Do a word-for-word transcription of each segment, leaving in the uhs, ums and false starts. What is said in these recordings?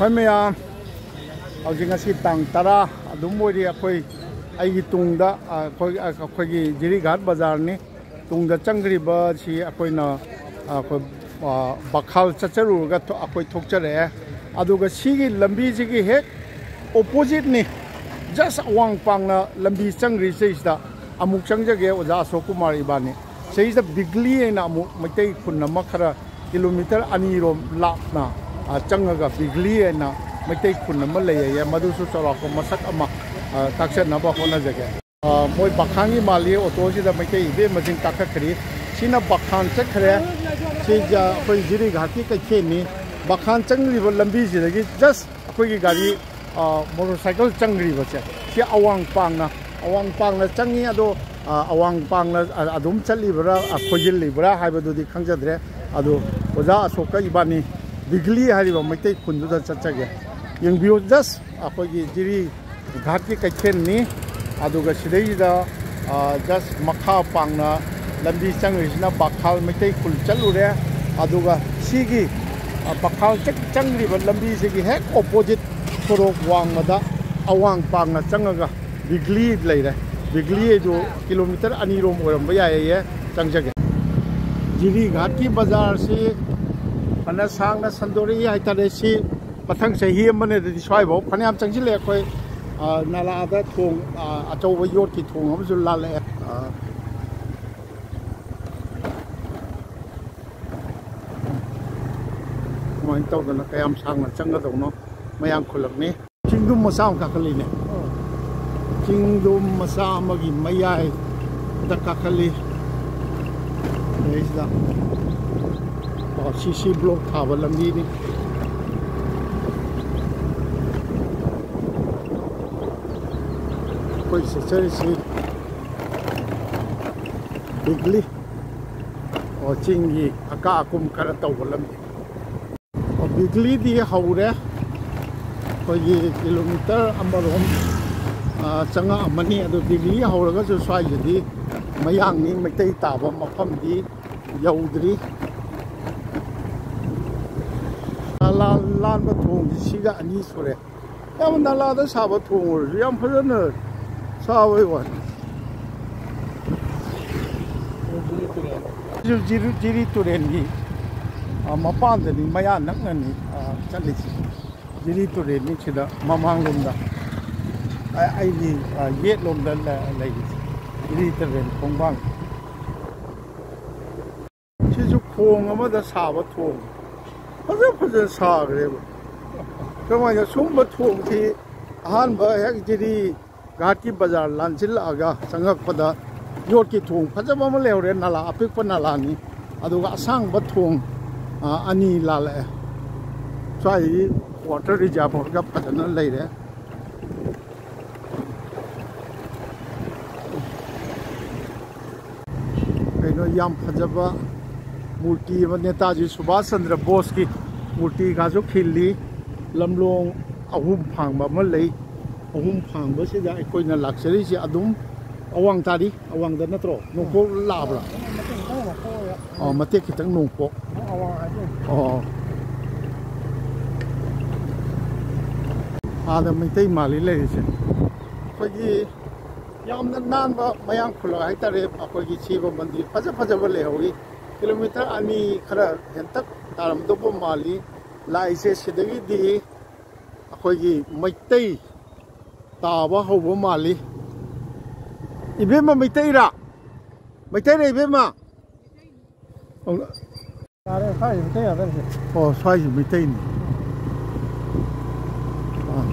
ꯍꯣꯏ ꯃꯌꯥꯝ, ꯍꯧꯖꯤꯛ ꯉꯁꯤ ꯇꯥꯡ ꯇꯔꯥ ꯑꯗꯨꯝ ꯑꯣꯏꯔꯤ꯫ ꯑꯩꯈꯣꯏ, ꯑꯩꯒꯤ ꯇꯨꯡꯗ, ꯑ, ꯑꯩꯈꯣꯏ, ꯑ, ꯑꯩꯈꯣꯏꯒꯤ ꯖꯤꯔꯤꯘꯥꯠ ꯕꯖꯥꯔꯅꯤ꯫ ꯇꯨꯡꯗ ꯆꯪꯈ꯭ꯔꯤꯕꯁꯤ ꯑꯩꯈꯣꯏꯅ, ꯑ, ꯑꯩꯈꯣꯏ, ꯑ, ꯕꯈꯥꯜ ꯆꯠꯆꯔꯨꯔꯒ ꯊꯣ-, ꯑꯩꯈꯣꯏ ꯊꯣꯛꯆꯔꯛꯑꯦ꯫ ꯑꯗꯨꯒ ꯁꯤꯒꯤ ꯂꯝꯕꯤꯁꯤꯒꯤ ꯍꯦꯛ oppositeꯅꯤ, just ꯑꯋꯥꯡ ꯄꯥꯡꯅ ꯂꯝꯕꯤ ꯆꯪꯈ꯭ꯔꯤꯁꯤꯗꯩꯁꯤꯗ ꯑꯃꯨꯛ ꯆꯪꯖꯒꯦ, ꯑꯣꯖꯥ ꯑꯁꯣꯛ ꯀꯨꯃꯥꯔ ꯏꯕꯥꯅꯤ꯫ ꯁꯤꯗꯩꯁꯤꯗ ꯕꯤꯒꯂꯤ ꯍꯥꯏꯅ ꯑꯃꯨꯛ ꯃꯩꯇꯩ ꯈꯨꯟ ꯑꯃ ꯈꯔ kilometre ꯑꯅꯤꯔꯣꯝ ꯂꯥꯞꯅ, ꯑ, ꯆꯪꯉꯒ ꯕꯤꯒꯂꯤ ꯍꯥꯏꯅ ꯃꯩꯇꯩ ꯈꯨꯟ ꯑꯃ ꯂꯩꯌꯦ, ꯃꯗꯨꯁꯨ ꯆꯥꯎꯔꯥꯛꯄ ꯃꯁꯛ ꯑꯃ, ꯑ, ꯇꯥꯛꯆꯅꯕ ꯍꯣꯠꯅꯖꯒꯦ꯫ ꯑ, ꯃꯣꯏ ꯕꯈꯥꯟꯒꯤ ꯃꯥꯜꯂꯤ, ꯑꯣꯇꯣꯁꯤꯗ ꯃꯩꯇꯩ ꯏꯕꯦꯝꯃꯁꯤꯡ ꯀꯥꯈꯠꯈ꯭ꯔꯤ꯫ ꯁꯤꯅ ꯕꯈꯥꯟ ꯆꯠꯈ꯭ꯔꯦ꯫ ꯁꯤ ꯖ-, ꯑꯩꯈꯣꯏ ꯖꯤꯔꯤꯘꯥꯠꯀꯤ ꯀꯩꯊꯦꯜꯅꯤ꯫ ꯕꯈꯥꯟ ꯆꯪꯂꯤꯕ ꯂꯝꯕꯤꯁꯤꯗꯒꯤ just ꯑꯩꯈꯣꯏꯒꯤ ꯒꯥꯔꯤ, ꯑ, motorcycle ꯆꯪꯈ꯭ꯔꯤꯕꯁꯦ, ꯁꯤ ꯑꯋꯥꯡ ꯄꯥꯡꯅ, ꯑꯋꯥꯡ ꯄꯥꯡꯅ ꯆꯪꯉꯤ꯫ ꯑꯗꯣ, ꯑ, ꯑꯋꯥꯡ ꯄꯥꯡꯅ, ꯑ, ꯑꯗꯨꯝ ꯆꯠꯂꯤꯕ꯭ꯔꯥ, ꯑ, ꯈꯣꯏꯖꯤꯜꯂꯤꯕ꯭ꯔꯥ ꯍꯥꯏꯕꯗꯨꯗꯤ ꯈꯪꯖꯗ꯭ꯔꯦ꯫ ꯑꯗꯣ ꯑꯣꯖꯥ ꯑꯁꯣꯛꯀ ꯏꯕꯥꯅꯤ ꯕꯤꯒꯂꯤ ꯍꯥꯏꯔꯤꯕ ꯃꯩꯇꯩ ꯈꯨꯟꯗꯨꯗ ꯆꯠꯆꯒꯦ꯫ ꯌꯦꯡꯕꯤꯌꯨ, just ꯑꯩꯈꯣꯏꯒꯤ ꯖꯤꯔꯤ ꯘꯥꯠꯀꯤ ꯀꯩꯊꯦꯜꯅꯤ꯫ ꯑꯗꯨꯒ ꯁꯤꯗꯩꯁꯤꯗ, ꯑ, just ꯃꯈꯥ ꯄꯥꯡꯅ ꯂꯝꯕꯤ ꯆꯪꯈ꯭ꯔꯤꯁꯤꯅ ꯕꯈꯥꯜ ꯃꯩꯇꯩ ꯈꯨꯜ ꯆꯠꯂꯨꯔꯦ꯫ ꯑꯗꯨꯒ ꯁꯤꯒꯤ, ꯑ, ꯕꯈꯥꯜ ꯆꯠ-, ꯆꯪꯈ꯭ꯔꯤꯕ ꯂꯝꯕꯤꯁꯤꯒꯤ ꯍꯦꯛ opposite ꯁꯣꯔꯣꯛ ꯋꯥꯡꯃꯗ ꯑꯋꯥꯡ ꯄꯥꯡꯅ ꯆꯪꯉꯒ ꯕꯤꯒꯂꯤ ꯂꯩꯔꯦ꯫ ꯕꯤꯒꯂꯤ ꯑꯗꯨ kilometre ꯑꯅꯤꯔꯣꯝ ꯑꯣꯏꯔꯝꯕ ꯌꯥꯏꯌꯦ꯫ ꯆꯪꯖꯒꯦ꯫ ꯖꯤꯔꯤꯘꯥꯠꯀꯤ ꯕꯖꯥꯔꯁꯤ ꯐꯅ ꯁꯥꯡꯅ ꯁꯟꯗꯣꯔꯛꯏ ꯍꯥꯏꯇꯥꯔꯦ꯫ ꯁꯤ ꯃꯊꯪ ꯆꯍꯤ ꯑꯃꯅꯦꯗꯗꯤ ꯁ꯭ꯋꯥꯏꯐꯥꯎ ꯐꯅꯌꯥꯝ ꯆꯪꯁꯤꯜꯂꯛꯑꯦ꯫ ꯑꯩꯈꯣꯏ, ꯑ, ꯅꯥꯂꯥꯗ ꯊꯣꯡ, ꯑ, ꯑꯆꯧꯕ ꯌꯣꯠꯀꯤ ꯊꯣꯡ ꯑꯃꯁꯨ ꯂꯥꯜꯂꯛꯑꯦ꯫ ꯑ, ꯀꯃꯥꯏꯅ ꯇꯧꯗꯅ ꯀꯌꯥꯝ ꯁꯥꯡꯅ ꯆꯪꯒꯗꯧꯅꯣ? ꯃꯌꯥꯡ ꯈꯨꯂꯛꯅꯤ꯫ ꯆꯤꯡꯗꯨꯝ ꯃꯆꯥ ꯑꯃ ꯀꯥꯈꯠꯂꯤꯅꯦ꯫ ꯆꯤꯡꯗꯨꯝ ꯃꯆꯥ ꯑꯃꯒꯤ ꯃꯌꯥꯏꯗ ꯀꯥꯈꯠꯂꯤ꯫ ꯁꯤꯗꯩꯁꯤꯗ, ꯑꯣ, ꯁꯤ ꯁꯤ block ꯊꯥꯕ ꯂꯝꯕꯤꯅꯤ꯫ ꯑꯩꯈꯣꯏ ꯆꯠꯆꯔꯤꯁꯤ ꯕꯤꯒꯂꯤ, ꯑꯣ, ꯆꯤꯡꯒꯤ ꯑꯀꯥ ꯑꯀꯨꯝ ꯈꯔ ꯇꯧꯕ ꯂꯝꯕꯤ꯫ ꯑꯣ, ꯕꯤꯒꯂꯤꯗꯤ ꯍꯧꯔꯦ꯫ ꯑꯩꯈꯣꯏꯒꯤ kilometre ꯑꯃꯔꯣꯝ, ꯑ, ꯆꯪꯉꯛꯑꯃꯅꯤ꯫ ꯑꯗꯣ ꯕꯤꯒꯂꯤ ꯍꯧꯔꯒꯁꯨ ꯁ꯭ꯋꯥꯏꯁꯤꯗꯤ ꯃꯌꯥꯡꯅꯤ, ꯃꯩꯇꯩ ꯇꯥꯕ ꯃꯐꯝꯗꯤ ꯌꯧꯗ꯭ꯔꯤ꯫ ꯑ, ꯂꯥꯟ-, ꯂꯥꯟꯕ ꯊꯣꯡꯁꯤ ꯁꯤꯒ ꯑꯅꯤ ꯁꯨꯔꯦ꯫ ꯌꯥꯝ ꯅꯂꯥꯗ ꯁꯥꯕ ꯊꯣꯡ ꯑꯣꯏꯔꯁꯨ ꯌꯥꯝ ꯐꯖꯅ ꯁꯥꯕꯩ ꯋꯥꯅꯤ꯫ ꯁꯤꯁꯨ ꯖꯤꯔꯤ, ꯖꯤꯔꯤ ꯇꯨꯔꯦꯜꯒꯤ, ꯑ, ꯃꯄꯥꯟꯗꯅꯤ, ꯃꯌꯥ ꯅꯛꯅꯅꯤ, ꯑ, ꯆꯠꯂꯤꯁꯤ꯫ ꯖꯤꯔꯤ ꯇꯨꯔꯦꯜꯅꯤ ꯁꯤꯗ ꯃꯃꯥꯡꯂꯣꯝꯗ꯫ ꯑ-, ꯑꯩꯒꯤ, ꯑ, ꯌꯦꯠꯂꯣꯝꯗ ꯂ-, ꯂꯩꯔꯤꯁꯤ ꯖꯤꯔꯤ ꯇꯨꯔꯦꯜ ꯈꯣꯡꯕꯥꯡ꯫ ꯁꯤꯁꯨ ꯈꯣꯡ ꯑꯃꯗ ꯁꯥꯕ ꯊꯣꯡ꯫ ꯐꯖ ꯐꯖꯅ ꯁꯥꯈ꯭ꯔꯦꯕ꯫ ꯀꯃꯥꯏꯅ ꯁꯨꯝꯕ ꯊꯣꯡꯁꯤ ꯑꯍꯥꯟꯕ ꯍꯦꯛ ꯖꯤꯔꯤ ꯒꯥꯠꯀꯤ ꯕꯖꯥꯔ ꯂꯥꯟꯁꯤꯜꯂꯛꯑꯒ ꯆꯪꯉꯛꯄꯗ ꯌꯣꯠꯀꯤ ꯊꯣꯡ ꯐꯖꯕ ꯑꯃ ꯂꯩꯍꯧꯔꯦ, ꯅꯂꯥ ꯑꯄꯤꯛꯄ ꯅꯂꯥꯅꯤ꯫ ꯑꯗꯨꯒ ꯑꯁꯥꯡꯕ ꯊꯣꯡ, ꯑ, ꯑꯅꯤ ꯂꯥꯜꯂꯛꯑꯦ꯫ ꯁ꯭ꯋꯥꯏꯗꯒꯤ ꯋꯥꯇꯔ ꯔꯤꯖꯥꯔꯚꯔꯒ ꯐꯖꯅ ꯂꯩꯔꯦ꯫ ꯀꯩꯅꯣ, ꯌꯥꯝ ꯐꯖꯕ ꯃꯨꯔꯇꯤ ꯑꯃ, ꯅꯦꯇꯥꯖꯤ ꯁꯨꯚꯥꯁ ꯆꯟꯗ꯭ꯔ ꯕꯣꯁꯀꯤ ꯃꯨꯔꯇꯤꯒꯁꯨ ꯈꯤꯜꯂꯤ꯫ ꯂꯝꯂꯣꯡ ꯑꯍꯨꯝ ꯐꯥꯡꯕ ꯑꯃ ꯂꯩ꯫ ꯑꯍꯨꯝ ꯐꯥꯡꯕꯁꯤꯗ ꯑꯩꯈꯣꯏꯅ ꯂꯥꯛꯆꯔꯤꯁꯤ ꯑꯗꯨꯝ ꯑꯋꯥꯡ ꯇꯥꯔꯤ꯫ ꯑꯋꯥꯡꯗ ꯅꯠꯇ꯭ꯔꯣ? ꯅꯣꯡꯄꯣꯛ ꯂꯥꯛꯑꯕ꯭ꯔꯥ? ꯑꯣ, ꯃꯇꯦꯛ ꯈꯤꯇꯪ ꯅꯣꯡꯄꯣꯛ꯫ ꯑꯣ꯫ ꯑꯥꯗ ꯃꯩꯇꯩ ꯃꯥꯜꯂꯤ ꯂꯩꯔꯤꯁꯦ꯫ ꯑꯩꯈꯣꯏꯒꯤ ꯌꯥꯝꯅ ꯅꯥꯟꯕ ꯃꯌꯥꯡ ꯈꯨꯜꯂꯛ ꯍꯥꯏꯇꯥꯔꯦ꯫ ꯑꯩꯈꯣꯏꯒꯤ ꯁꯤꯕ ꯃꯟꯗꯤꯔ ꯐꯖ ꯐꯖꯕ ꯂꯩꯍꯧꯔꯤ꯫ ꯀꯤꯂꯣꯃꯤꯇꯔ ꯑꯅꯤ ꯈꯔ ꯍꯦꯟꯇꯛ ꯇꯥꯔꯝꯗꯧꯕ ꯃꯥꯜꯂꯤ꯫ ꯂꯥꯛꯏꯁꯦ ꯁꯤꯗꯒꯤꯗꯤ ꯑꯩꯈꯣꯏꯒꯤ ꯃꯩꯇꯩ ꯇꯥꯕ ꯍꯧꯕ ꯃꯥꯜꯂꯤ꯫ ꯏꯕꯦꯝꯃ, ꯃꯩꯇꯩꯔꯥ? ꯃꯩꯇꯩꯔꯥ, ꯏꯕꯦꯝꯃ? ꯌꯥꯔꯦ, ꯁ꯭ꯋꯥꯏꯁꯤ ꯃꯩꯇꯩ ꯉꯥꯛꯇꯅꯤ꯫ ꯑꯣ, ꯁ꯭ꯋꯥꯏꯁꯤ ꯃꯩꯇꯩꯅꯤ꯫ ꯑꯥ꯫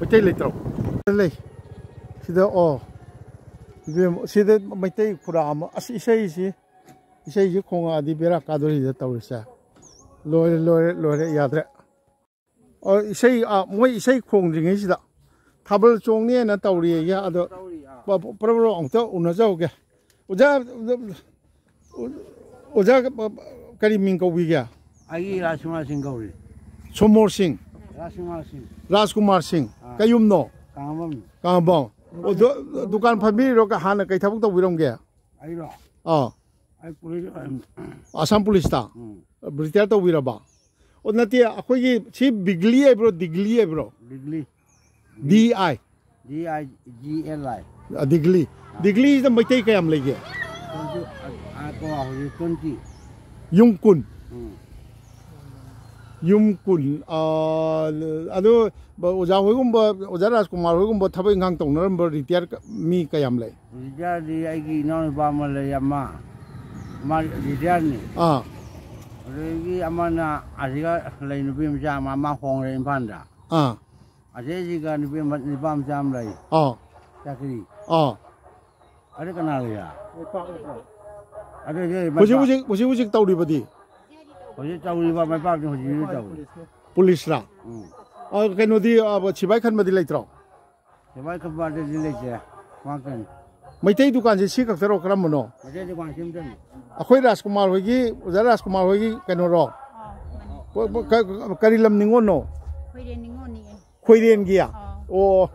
ꯃꯩꯇꯩ ꯂꯩꯇ꯭ꯔꯣ? ꯂꯩ꯫ ꯁꯤꯗ, ꯑꯣ꯫ ꯏꯕꯦꯝ, ꯁꯤꯗ ꯃꯩꯇꯩ ꯈꯨꯔꯥ ꯑꯃ꯫ ꯑꯁ, ꯏꯁꯩꯁꯤ, ꯏꯁꯩꯁꯤ ꯈꯣꯡꯉꯛꯑꯗꯤ ꯕꯦꯔꯥ ꯀꯥꯗꯣꯔꯤꯗ ꯇꯧꯔꯤꯁꯦ꯫ ꯂꯣꯏꯔꯦ, ꯂꯣꯏꯔꯦ, ꯂꯣꯏꯔꯦ, ꯌꯥꯗ꯭ꯔꯦ꯫ ꯑꯣ, ꯏꯁꯩ, ꯑ, ꯃꯣꯏ ꯏꯁꯩ ꯈꯣꯡꯗ꯭ꯔꯤꯉꯩꯁꯤꯗ ꯊꯥꯕꯜ ꯆꯣꯡꯅꯦꯅ ꯇꯧꯔꯤꯌꯦ꯫ ꯑꯗꯣ ꯄ-, ꯄ-, ꯄ꯭ꯔꯣ, ꯄ꯭ꯔꯣ ꯑꯃꯨꯛꯇ ꯎꯅꯖꯍꯧꯒꯦ꯫ ꯑꯣꯖꯥ, ꯑꯣꯖꯥ, ꯀꯔꯤ ꯃꯤꯡ ꯀꯧꯕꯤꯒꯦ? ꯑꯩꯒꯤ ꯔꯥꯖꯀꯨꯃꯥꯔ ꯁꯤꯡ ꯀꯧꯔꯤ꯫ ꯁꯣꯃꯣꯔ ꯁꯤꯡ꯫ ꯔꯥꯖꯀꯨꯃꯥꯔ ꯁꯤꯡ꯫ ꯔꯥꯖꯀꯨꯃꯥꯔ ꯁꯤꯡ꯫ ꯑꯥ꯫ ꯀꯩ ꯌꯨꯝꯅꯣ? ꯀꯥꯡꯉꯕꯝ꯫ ꯀꯥꯡꯉꯕꯝ꯫ ꯑꯣ, ꯗꯨ-, ꯗꯨꯀꯥꯟ ꯐꯝꯕꯤꯔꯤꯔꯣ? ꯀ-, ꯍꯥꯟꯅ ꯀꯩ ꯊꯕꯛ ꯇꯧꯕꯤꯔꯝꯒꯦ? ꯑꯩꯔꯣ? ꯑꯥ꯫ ꯑꯩ ꯄꯨꯂꯤꯁ ꯑꯣꯏꯔꯝ-, ꯑꯁꯥꯝ ꯄꯨꯂꯤꯁꯇ? ꯎꯝ꯫ ꯔꯤꯇꯥꯌꯔ ꯇꯧꯕꯤꯔꯕ? ꯑꯣ, ꯅꯠꯇꯦ, ꯑꯩꯈꯣꯏꯒꯤ ꯁꯤ ꯕꯤꯒꯂꯤ ꯍꯥꯏꯕ꯭ꯔꯣ, ꯗꯤꯒꯂꯤ ꯍꯥꯏꯕ꯭ꯔꯣ? ꯗꯤꯒꯂꯤ꯫ D I. D I G L I. ꯑ, ꯗꯤꯒꯂꯤ꯫ ꯗꯤꯒꯂꯤꯁꯤꯗ ꯃꯩꯇꯩ ꯀꯌꯥꯝ ꯂꯩꯒꯦ? ꯍꯧꯖꯤꯛ, ꯑ, ꯑ, ꯀꯣ, ꯍꯧꯖꯤꯛ ꯇ꯭ꯋꯦꯟꯇꯤ꯫ ꯌꯨꯝ ꯀꯨꯟ꯫ ꯎꯝ꯫ ꯌꯨꯝ ꯀꯨꯟ꯫ ꯑ, ꯑꯗꯨ ꯑꯣꯖꯥ ꯍꯣꯏꯒꯨꯝꯕ, ꯑꯣꯖꯥ ꯔꯥꯖꯀꯨꯃꯥꯔ ꯍꯣꯏꯒꯨꯝꯕ ꯊꯕꯛ ꯏꯪꯈꯥꯡ ꯇꯧꯅꯔꯝꯕ ꯔꯤꯇꯥꯌꯔ ꯃꯤ ꯀꯌꯥꯝ ꯂꯩ? ꯔꯤꯇꯥꯌꯔꯗꯤ ꯑꯩꯒꯤ ꯏꯅꯥꯎꯅꯨꯄꯥ ꯑꯃ ꯂꯩ, ꯑꯃ꯫ ꯃꯥ ꯔꯤꯇꯥꯌꯔꯅꯤ꯫ ꯑꯥ꯫ ꯑꯗꯒꯤ ꯑꯃꯅ ꯑꯁꯤꯒ ꯂꯩ, ꯅꯨꯄꯤ ꯃꯆꯥ ꯑꯃ, ꯃꯥ ꯍꯣꯡꯈ꯭ꯔꯦ ꯏꯝꯐꯥꯜꯗ꯫ ꯑꯥ꯫ ꯑꯁꯤꯁꯤꯒ ꯅꯨꯄꯤ ꯑꯃ, ꯅꯨꯄꯥ ꯃꯆꯥ ꯑꯃ ꯂꯩ꯫ ꯑꯥ꯫ ꯆꯥꯀ꯭ꯔꯤ꯫ ꯑꯥ꯫ ꯑꯗꯨ ꯀꯅꯥ ꯂꯩ? ꯑꯗꯨꯗꯤ ꯍꯧꯖꯤꯛ ꯃꯩꯄꯥꯛ꯫ ꯍꯧꯖꯤꯛ, ꯍꯧꯖꯤꯛ ꯍꯧꯖꯤꯛ ꯇꯧꯔꯤꯕꯗꯤ? ꯍꯧꯖꯤꯛ ꯇꯧꯔꯤꯕ ꯃꯩꯄꯥꯛꯇꯤ ꯍꯧꯖꯤꯛ ꯍꯧꯖꯤꯛ ꯇꯧꯔꯤ꯫ ꯄꯨꯂꯤꯁꯔꯥ? ꯎꯝ꯫ ꯑ, ꯀꯩꯅꯣꯗꯤ, ꯑ, ꯁꯤꯐꯥꯏ ꯈꯟꯕꯗꯤ ꯂꯩꯇ꯭ꯔꯣ? ꯁꯤꯐꯥꯏ ꯈꯟꯕꯗꯤ ꯂꯩꯇꯦ꯫ ꯉꯥꯛꯇꯅꯤ꯫ ꯃꯩꯇꯩ ꯗꯨꯀꯥꯟꯁꯦ ꯁꯤ ꯈꯛꯇꯔꯣ, ꯀꯔꯝꯕꯅꯣ? ꯃꯩꯇꯩ ꯗꯨꯀꯥꯟ ꯁꯤ ꯑꯃꯇꯅꯤ꯫ ꯑꯩꯈꯣꯏ ꯔꯥꯖꯀꯨꯃꯥꯔ ꯍꯣꯏꯒꯤ, ꯑꯣꯖꯥ ꯔꯥꯖꯀꯨꯃꯥꯔ ꯍꯣꯏꯒꯤ ꯀꯩꯅꯣꯔꯣ? ꯑꯥ, ꯃꯥꯅꯤ꯫ ꯀ-, ꯀ-, ꯀꯔꯤ ꯂꯝ ꯅꯤꯉꯣꯜꯅꯣ? ꯈꯣꯏꯔꯦꯟ ꯅꯤꯉꯣꯜꯅꯤꯌꯦ꯫ ꯈꯣꯏꯔꯦꯟꯒꯤ? ꯑꯥ꯫ ꯑꯣ,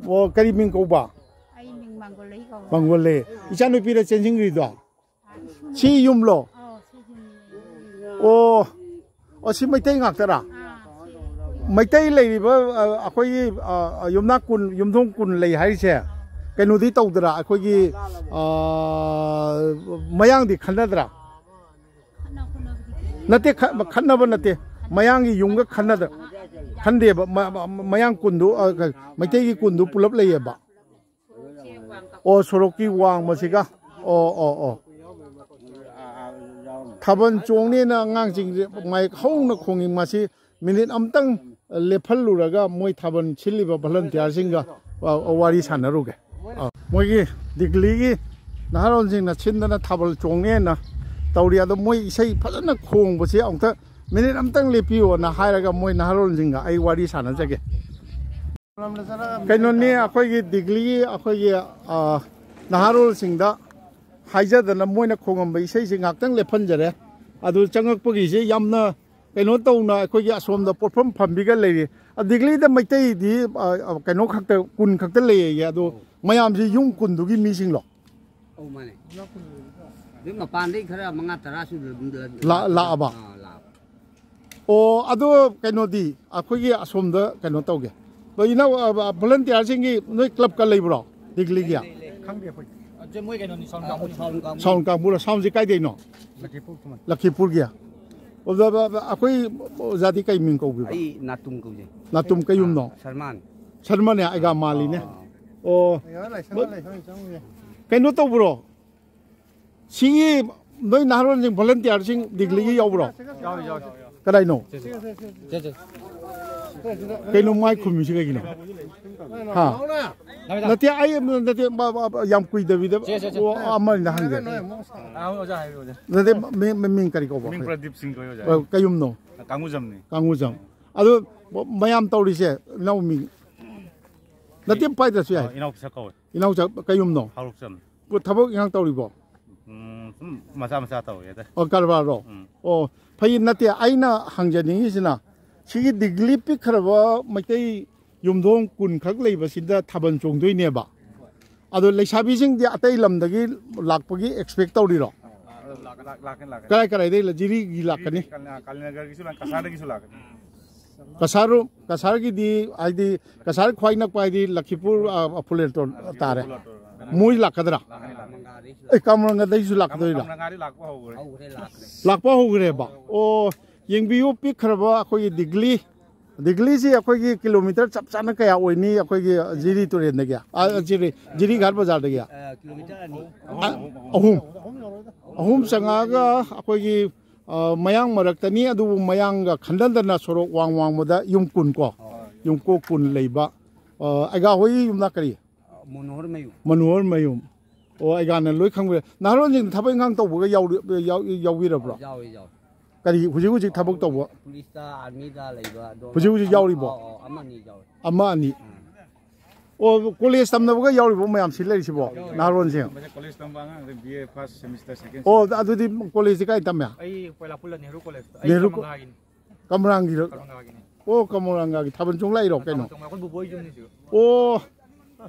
ꯑꯣ, ꯀꯔꯤ ꯃꯤꯡ ꯀꯧꯕ? ꯑꯩ ꯃꯤꯡ ꯃꯥꯡꯒꯣꯜꯂꯩ ꯀꯧꯋꯦ꯫ ꯃꯥꯡꯒꯣꯜꯂꯩ꯫ ꯏꯆꯥꯅꯨꯄꯤꯔ ꯆꯦꯟꯁꯤꯟꯈ꯭ꯔꯤꯗꯣ? ꯁꯤ ꯌꯨꯝꯂꯣ? ꯑꯥ, ꯁꯤ ꯌꯨꯝꯅꯤ꯫ ꯑꯣ, ꯑꯣ, ꯁꯤ ꯃꯩꯇꯩ ꯉꯥꯛꯇꯔꯥ? ꯑꯥ, ꯁꯤ꯫ ꯃꯩꯇꯩ ꯂꯩꯔꯤꯕ, ꯑ, ꯑꯩꯈꯣꯏꯒꯤ, ꯑ, ꯌꯨꯝꯅꯥꯛ ꯀꯨꯟ, ꯌꯨꯝꯊꯣꯡ ꯀꯨꯟ ꯂꯩ ꯍꯥꯏꯔꯤꯁꯦ, ꯀꯩꯅꯣꯗꯤ ꯇꯧꯗ꯭ꯔꯥ? ꯑꯩꯈꯣꯏꯒꯤ, ꯑ, ꯃꯌꯥꯡꯗꯤ ꯈꯟꯅꯗ꯭ꯔꯥ? ꯈꯠꯅ ꯈꯣꯠꯅꯕꯗꯤ ꯀꯩ? ꯅꯠꯇꯦ, ꯈ-, ꯈꯠꯅꯕ ꯅꯠꯇꯦ꯫ ꯃꯌꯥꯡꯒꯤ ꯌꯨꯝꯒ ꯈꯟꯅꯗ-, ꯈꯟꯗꯦꯕ꯫ ꯃ-, ꯃ-, ꯃꯌꯥꯡ ꯀꯨꯟꯗꯨ, ꯑ, ꯀ-, ꯃꯩꯇꯩꯒꯤ ꯀꯨꯟꯗꯨ ꯄꯨꯂꯞ ꯂꯩꯌꯦꯕ꯫ ꯁꯣꯔꯣꯛꯁꯦ ꯋꯥꯡ ꯀꯥꯎ-꯫ ꯑꯣ, ꯁꯣꯔꯣꯛꯀꯤ ꯋꯥꯡꯃꯁꯤꯒ꯫ ꯑꯣ, ꯑꯣ, ꯑꯣ꯫ ꯊꯥꯕꯜ ꯆꯣꯡꯅꯦꯅ ꯑꯉꯥꯡꯁꯤꯡꯁꯦ ꯃꯥꯏꯛ ꯍꯧꯅ ꯈꯣꯡꯉꯤ꯫ ꯃꯁꯤ ꯃꯤꯅꯤꯠ ꯑꯃꯇꯪ ꯂꯦꯞꯍꯜꯂꯨꯔꯒ ꯃꯣꯏ ꯊꯥꯕꯜ ꯁꯤꯜꯂꯤꯕ ꯚꯣꯂꯟꯇꯤꯌꯥꯔꯁꯤꯡꯒ, ꯑ, ꯋꯥꯔꯤ ꯁꯥꯟꯅꯔꯨꯒꯦ꯫ ꯑ, ꯃꯣꯏꯒꯤ ꯗꯤꯒꯂꯤꯒꯤ ꯅꯍꯥꯔꯣꯜꯁꯤꯡꯅ ꯁꯤꯟꯗꯅ ꯊꯥꯕꯜ ꯆꯣꯡꯅꯦꯅ ꯇꯧꯔꯤ꯫ ꯑꯗꯣ ꯃꯣꯏ ꯏꯁꯩ ꯐꯖꯅ ꯈꯣꯡꯕꯁꯤ ꯑꯃꯨꯛꯇ ꯃꯤꯅꯤꯠ ꯑꯃꯇꯪ ꯂꯦꯞꯄꯤꯌꯣꯅ ꯍꯥꯏꯔꯒ ꯃꯣꯏ ꯅꯍꯥꯔꯣꯜꯁꯤꯡꯒ ꯑꯩ ꯋꯥꯔꯤ ꯁꯥꯟꯅꯖꯒꯦ꯫ ꯀꯩꯅꯣꯅꯤ, ꯑꯩꯈꯣꯏꯒꯤ ꯗꯤꯒꯂꯤꯒꯤ ꯑꯩꯈꯣꯏꯒꯤ, ꯑ, ꯅꯍꯥꯔꯣꯜꯁꯤꯡꯗ ꯍꯥꯏꯖꯗꯅ ꯃꯣꯏꯅ ꯈꯣꯡꯉꯝꯕ ꯏꯁꯩꯁꯤ ꯉꯥꯛꯇꯪ ꯂꯦꯞꯍꯟꯖꯔꯦ꯫ ꯑꯗꯨ ꯆꯪꯉꯛꯄꯒꯤꯁꯤ ꯌꯥꯝꯅ ꯀꯩꯅꯣ ꯇꯧꯅ ꯑꯩꯈꯣꯏꯒꯤ ꯑꯁꯣꯝꯗ ꯄꯣꯠꯐꯝ ꯐꯝꯕꯤꯒ ꯂꯩꯔꯤ꯫ ꯑ, ꯗꯤꯒꯂꯤꯗ ꯃꯩꯇꯩꯗꯤ, ꯑ, ꯑ, ꯀꯩꯅꯣ ꯈꯛꯇ, ꯀꯨꯟ ꯈꯛꯇ ꯂꯩꯌꯦ꯫ ꯑꯗꯣ ꯃꯌꯥꯝꯁꯤ ꯌꯨꯝ ꯀꯨꯟꯗꯨꯒꯤ ꯃꯤꯁꯤꯡꯂꯣ? ꯑꯧ, ꯃꯥꯅꯦ꯫ ꯑꯗꯨ ꯃꯄꯥꯟꯗꯩ ꯈꯔ ꯃꯉꯥ ꯇꯔꯥꯁꯨ ꯑꯗꯨꯝ ꯂ-, ꯂꯥ-, ꯂꯥꯛꯑꯕ? ꯑꯥ, ꯂꯥꯛꯑꯕ꯫ ꯑꯣ, ꯑꯗꯣ ꯀꯩꯅꯣꯗꯤ, ꯑꯩꯈꯣꯏꯒꯤ ꯑꯁꯣꯝꯗ ꯀꯩꯅꯣ ꯇꯧꯒꯦ꯫ ꯑꯗꯣ ꯏꯅꯥꯎ, ꯑ, ꯑ, volunteer-ꯁꯤꯡꯒꯤ ꯅꯣꯏ club-ꯀ ꯂꯩꯕ꯭ꯔꯣ? ꯗꯤꯒꯂꯤꯒꯤ? ꯈꯪꯗꯦ ꯑꯩꯈꯣꯏ꯫ ꯑ, ꯁꯦ ꯃꯣꯏ ꯀꯩꯅꯣꯅꯤ, sound ꯀꯥꯡꯕꯨ꯫ Sound ꯀꯥꯡꯕꯨ꯫ Sound-ꯀꯥꯡꯕꯨꯔꯣ? Sound-ꯁꯤ ꯀꯥꯏꯗꯩꯅꯣ? ꯂꯈꯤꯄꯨꯔ ꯈꯨꯃꯟ꯫ ꯂꯈꯤꯄꯨꯔꯒꯤ? ꯑꯣ, ꯑ, ꯑ, ꯑ, ꯑꯩꯈꯣꯏ ꯑꯣꯖꯥꯗꯤ ꯀꯩ ꯃꯤꯡ ꯀꯧꯕꯤꯕ? ꯑꯩ ꯅꯥꯇꯨꯝ ꯀꯧꯖꯩ꯫ ꯅꯥꯇꯨꯝ ꯀꯩꯌꯨꯝꯅꯣ? ꯑꯥ, ꯁꯔꯃꯥꯟ꯫ ꯁꯔꯃꯥꯟꯅꯦ, ꯑꯩꯒ ꯑꯥ, ꯃꯥꯜꯂꯤꯅꯦ꯫ ꯑꯥ, ꯑꯥ꯫ ꯑꯣ꯫ ꯑꯩ ꯂꯥꯏꯁꯪꯗ ꯂꯩ, ꯁꯪ-, ꯁꯪ-, ꯀꯩꯅꯣ ꯇꯧꯕ꯭ꯔꯣ? ꯁꯤꯒꯤ ꯅꯣꯏ ꯅꯍꯥꯔꯣꯜꯁꯤꯡ, volunteer-ꯁꯤꯡ ꯗꯤꯒꯂꯤꯒꯤ ꯌꯥꯎꯕ꯭ꯔꯣ? ꯌꯥꯎꯏ, ꯌꯥꯎꯏ꯫ ꯀꯗꯥꯏꯅꯣ? ꯁꯦ, ꯁꯦ꯫ ꯁꯦ, ꯁꯦ꯫ ꯀꯩꯅꯣ ꯃꯥꯏ ꯈꯨꯝꯃꯤꯁꯤ ꯀꯩꯒꯤꯅꯣ? ꯍꯥ? ꯅꯠꯇꯦ, ꯑꯩ ꯅꯠꯇꯦ, ꯕ-, ꯕ-, ꯕ-, ꯌꯥꯝ ꯀꯨꯏꯗꯕꯤꯗ, ꯁꯦ, ꯁꯦ, ꯁꯦ꯫ ꯑꯣ, ꯑꯃ ꯑꯅꯤꯗ ꯍꯪꯒꯦ꯫ ꯑꯥ, ꯑꯣꯖꯥ ꯍꯥꯏꯕꯤꯌꯨ, ꯑꯣꯖꯥ꯫ ꯅꯠꯇꯦ, ꯃꯤ-, ꯃꯤ-, ꯃꯤꯡ ꯀꯔꯤ ꯀꯧꯕ? ꯃꯤꯡ ꯄ꯭ꯔꯗꯤꯞ ꯁꯤꯡ ꯀꯧꯏ, ꯑꯣꯖꯥ꯫ ꯑ, ꯀꯩꯌꯨꯝꯅꯣ? ꯀꯥꯡꯉꯨꯖꯝꯅꯤ꯫ ꯀꯥꯡꯉꯨꯖꯝ꯫ ꯑꯗꯨ ꯃꯌꯥꯝ ꯇꯧꯔꯤꯁꯦ, ꯏꯅꯥꯎ ꯃꯤꯡ ꯅꯠꯇꯦ, ꯄꯥꯏꯗ꯭ꯔꯁꯨ ꯌꯥꯏ꯫ ꯑ, ꯏꯅꯥꯎꯆꯥ ꯀꯧꯏ꯫ ꯏꯅꯥꯎꯆꯥ ꯀꯩꯌꯨꯝꯅꯣ? ꯍꯥꯎꯔꯣꯛꯆꯝ꯫ ꯊꯕꯛ ꯏꯪꯈꯥꯡ ꯇꯧꯔꯤꯕꯣ? ꯎꯝ, ꯁꯨꯝ ꯃꯆꯥ ꯃꯆꯥ ꯇꯧꯔꯤꯗ꯫ ꯑꯣ, ꯀꯔꯕꯥꯔꯔꯣ? ꯎꯝ꯫ ꯑꯣ, ꯐꯩ, ꯅꯠꯇꯦ, ꯑꯩꯅ ꯍꯪꯖꯅꯤꯡꯉꯤꯁꯤꯅ, ꯁꯤꯒꯤ ꯗꯤꯒꯂꯤ ꯄꯤꯛꯈ꯭ꯔꯕ ꯃꯩꯇꯩ ꯌꯨꯝꯊꯣꯡ ꯀꯨꯟ ꯈꯛ ꯂꯩꯕꯁꯤꯗ ꯊꯥꯕꯜ ꯆꯣꯡꯗꯣꯏꯅꯦꯕ꯫ ꯑꯗꯣ ꯂꯩꯁꯥꯕꯤꯁꯤꯡꯗꯤ ꯑꯇꯩ ꯂꯝꯗꯒꯤ ꯂꯥꯛꯄꯒꯤ expect ꯇꯧꯔꯤꯔꯣ? ꯂꯥꯛ-, ꯂꯥꯛ-, ꯂꯥꯛꯀꯅꯤ, ꯂꯥꯛꯀꯅꯤ꯫ ꯀꯔꯥꯏ ꯀꯔꯥꯏꯗꯒꯤ ꯂ-, ꯖꯤꯔꯤꯒꯤ ꯂꯥꯛꯀꯅꯤ? ꯀꯥꯂꯤ-, ꯀꯥꯂꯤꯅꯒꯔꯒꯤꯁꯨ ꯂꯥꯛ-, ꯀꯁꯥꯔꯗꯒꯤꯁꯨ ꯂꯥꯛꯀꯅꯤ꯫ ꯀꯁꯥꯔ, ꯀꯁꯥꯔꯒꯤꯗꯤ ꯍꯥꯏꯗꯤ ꯀꯁꯥꯔ ꯈ꯭ꯋꯥꯏ ꯅꯛꯄ ꯍꯥꯏꯗꯤ ꯂꯈꯤꯄꯨꯔ, ꯑ, ꯐꯨꯂꯦꯟꯇꯣꯟ ꯇꯥꯔꯦ꯫ ꯃꯣꯏ ꯂꯥꯛꯀꯗ꯭ꯔꯥ? ꯂꯥꯛꯀꯅꯤ, ꯂꯥꯛꯀꯅꯤ꯫ ꯑꯦ, ꯀꯥꯃꯔꯪꯒꯗꯩꯁꯨ ꯂꯥꯛꯀꯗꯣꯏꯔꯥ? ꯀꯥꯃꯔꯪꯒ ꯉꯥꯔꯤ ꯂꯥꯛꯄ ꯍꯧꯈ꯭ꯔꯦ꯫ ꯍꯧꯈ꯭ꯔꯦ, ꯂꯥꯛꯈ꯭ꯔꯦ꯫ ꯂꯥꯛꯄ ꯍꯧꯈ꯭ꯔꯦꯕ? ꯑꯣ, ꯌꯦꯡꯕꯤꯌꯨ, ꯄꯤꯛꯈ꯭ꯔꯕ ꯑꯩꯈꯣꯏꯒꯤ ꯗꯤꯒꯂꯤ꯫ ꯗꯤꯒꯂꯤꯁꯤ ꯑꯩꯈꯣꯏꯒꯤ kilometre ꯆꯞ ꯆꯥꯅ ꯀꯌꯥ ꯑꯣꯏꯅꯤ ꯑꯩꯈꯣꯏꯒꯤ ꯖꯤꯔꯤ ꯇꯨꯔꯦꯟꯗꯒꯤ? ꯑ, ꯖꯤꯔꯤ, ꯖꯤꯔꯤ ꯘꯥꯠ ꯕꯖꯥꯔꯗꯒꯤ? ꯑ, kilometre ꯑꯅꯤ꯫ ꯑ, ꯑꯍꯨꯝ꯫ ꯑꯍꯨꯝ ꯆꯪꯉꯛꯑꯒ ꯑꯩꯈꯣꯏꯒꯤ, ꯑ, ꯃꯌꯥꯡ ꯃꯔꯛꯇꯅꯤ, ꯑꯗꯨꯕꯨ ꯃꯌꯥꯡꯒ ꯈꯟꯗꯟꯗꯅ ꯁꯣꯔꯣꯛ ꯋꯥꯡ ꯋꯥꯡꯃꯗ ꯌꯨꯝ ꯀꯨꯟ ꯀꯣ꯫ ꯍꯣꯏ꯫ ꯌꯨꯝ ꯀꯣ ꯀꯨꯟ ꯂꯩꯕ꯫ ꯑ, ꯑꯩꯒꯥ ꯍꯣꯏ ꯌꯨꯝꯅꯥꯛ ꯀꯔꯤ? ꯃꯅꯣꯍꯔ ꯃꯌꯨꯝ꯫ ꯃꯅꯣꯍꯔ ꯃꯌꯨꯝ꯫ ꯑꯣ, ꯑꯩꯒꯥꯅ ꯂꯣꯏ ꯈꯪꯕ ꯌꯥꯏ꯫ ꯅꯍꯥꯔꯣꯟꯁꯤꯡ ꯊꯕꯛ ꯏꯪꯈꯥꯡ ꯇꯧꯕꯒ ꯌꯥꯎꯔꯤ-, ꯌꯥꯎ-, ꯌꯥꯎꯕꯤꯔꯕ꯭ꯔꯣ? ꯌꯥꯎꯏ, ꯌꯥꯎꯏ꯫ ꯀꯔꯤ, ꯍꯧꯖꯤꯛ ꯍꯧꯖꯤꯛ ꯊꯕꯛ ꯇꯧꯕ? ꯄꯨꯂꯤꯁꯇ, ꯑꯥꯔꯃꯤꯗ ꯂꯩꯕ ꯑꯗꯣ꯫ ꯍꯧꯖꯤꯛ ꯍꯧꯖꯤꯛ ꯌꯥꯎꯔꯤꯕꯣ? ꯑꯧ, ꯑꯧ, ꯑꯃ ꯑꯅꯤ ꯌꯥꯎꯏ꯫ ꯑꯃ ꯑꯅꯤ꯫ ꯎꯝ꯫ ꯑꯣ, ꯀꯣꯂꯦꯖ ꯇꯝꯅꯕꯒ ꯌꯥꯎꯔꯤꯕꯣ ꯃꯌꯥꯝ ꯁꯤ ꯂꯩꯔꯤꯁꯤꯕꯣ? ꯌꯥꯎꯏ, ꯌꯥꯎꯏ꯫ ꯅꯍꯥꯔꯣꯟꯁꯤꯡ? ꯃꯁꯤ ꯀꯣꯂꯦꯖ ꯇꯝꯕ ꯑꯉꯥꯡ, B A first semester, second semester꯫ ꯑꯣ, ꯑꯗꯨꯗꯤ ꯀꯣꯂꯦꯖꯁꯤ ꯀꯥꯏ ꯇꯝꯃꯦ? ꯑꯩ ꯄꯣꯏꯂꯥꯄꯨꯜꯗ ꯅꯦꯍꯔꯨ ꯀꯣꯂꯦꯖꯇ꯫ ꯑꯩ ꯅꯦꯍꯔꯨ ꯀꯃꯂꯥꯒꯤꯅꯤ꯫ ꯀꯃꯔꯥꯡꯒꯤꯔꯣ? ꯀꯃꯂꯥꯒꯤꯅꯤ꯫ ꯑꯣ, ꯀꯃꯔꯥꯡꯒꯥꯒꯤ ꯊꯥꯕꯜ ꯆꯣꯡ ꯂꯥꯛꯏꯔꯣ ꯀꯩꯅꯣ? ꯊꯥꯕꯜ ꯆꯣꯡ, ꯑꯩꯈꯣꯏ ꯕꯨꯕꯣꯏ ꯌꯨꯝꯅꯤ ꯁꯤꯗ꯫ ꯑꯣ,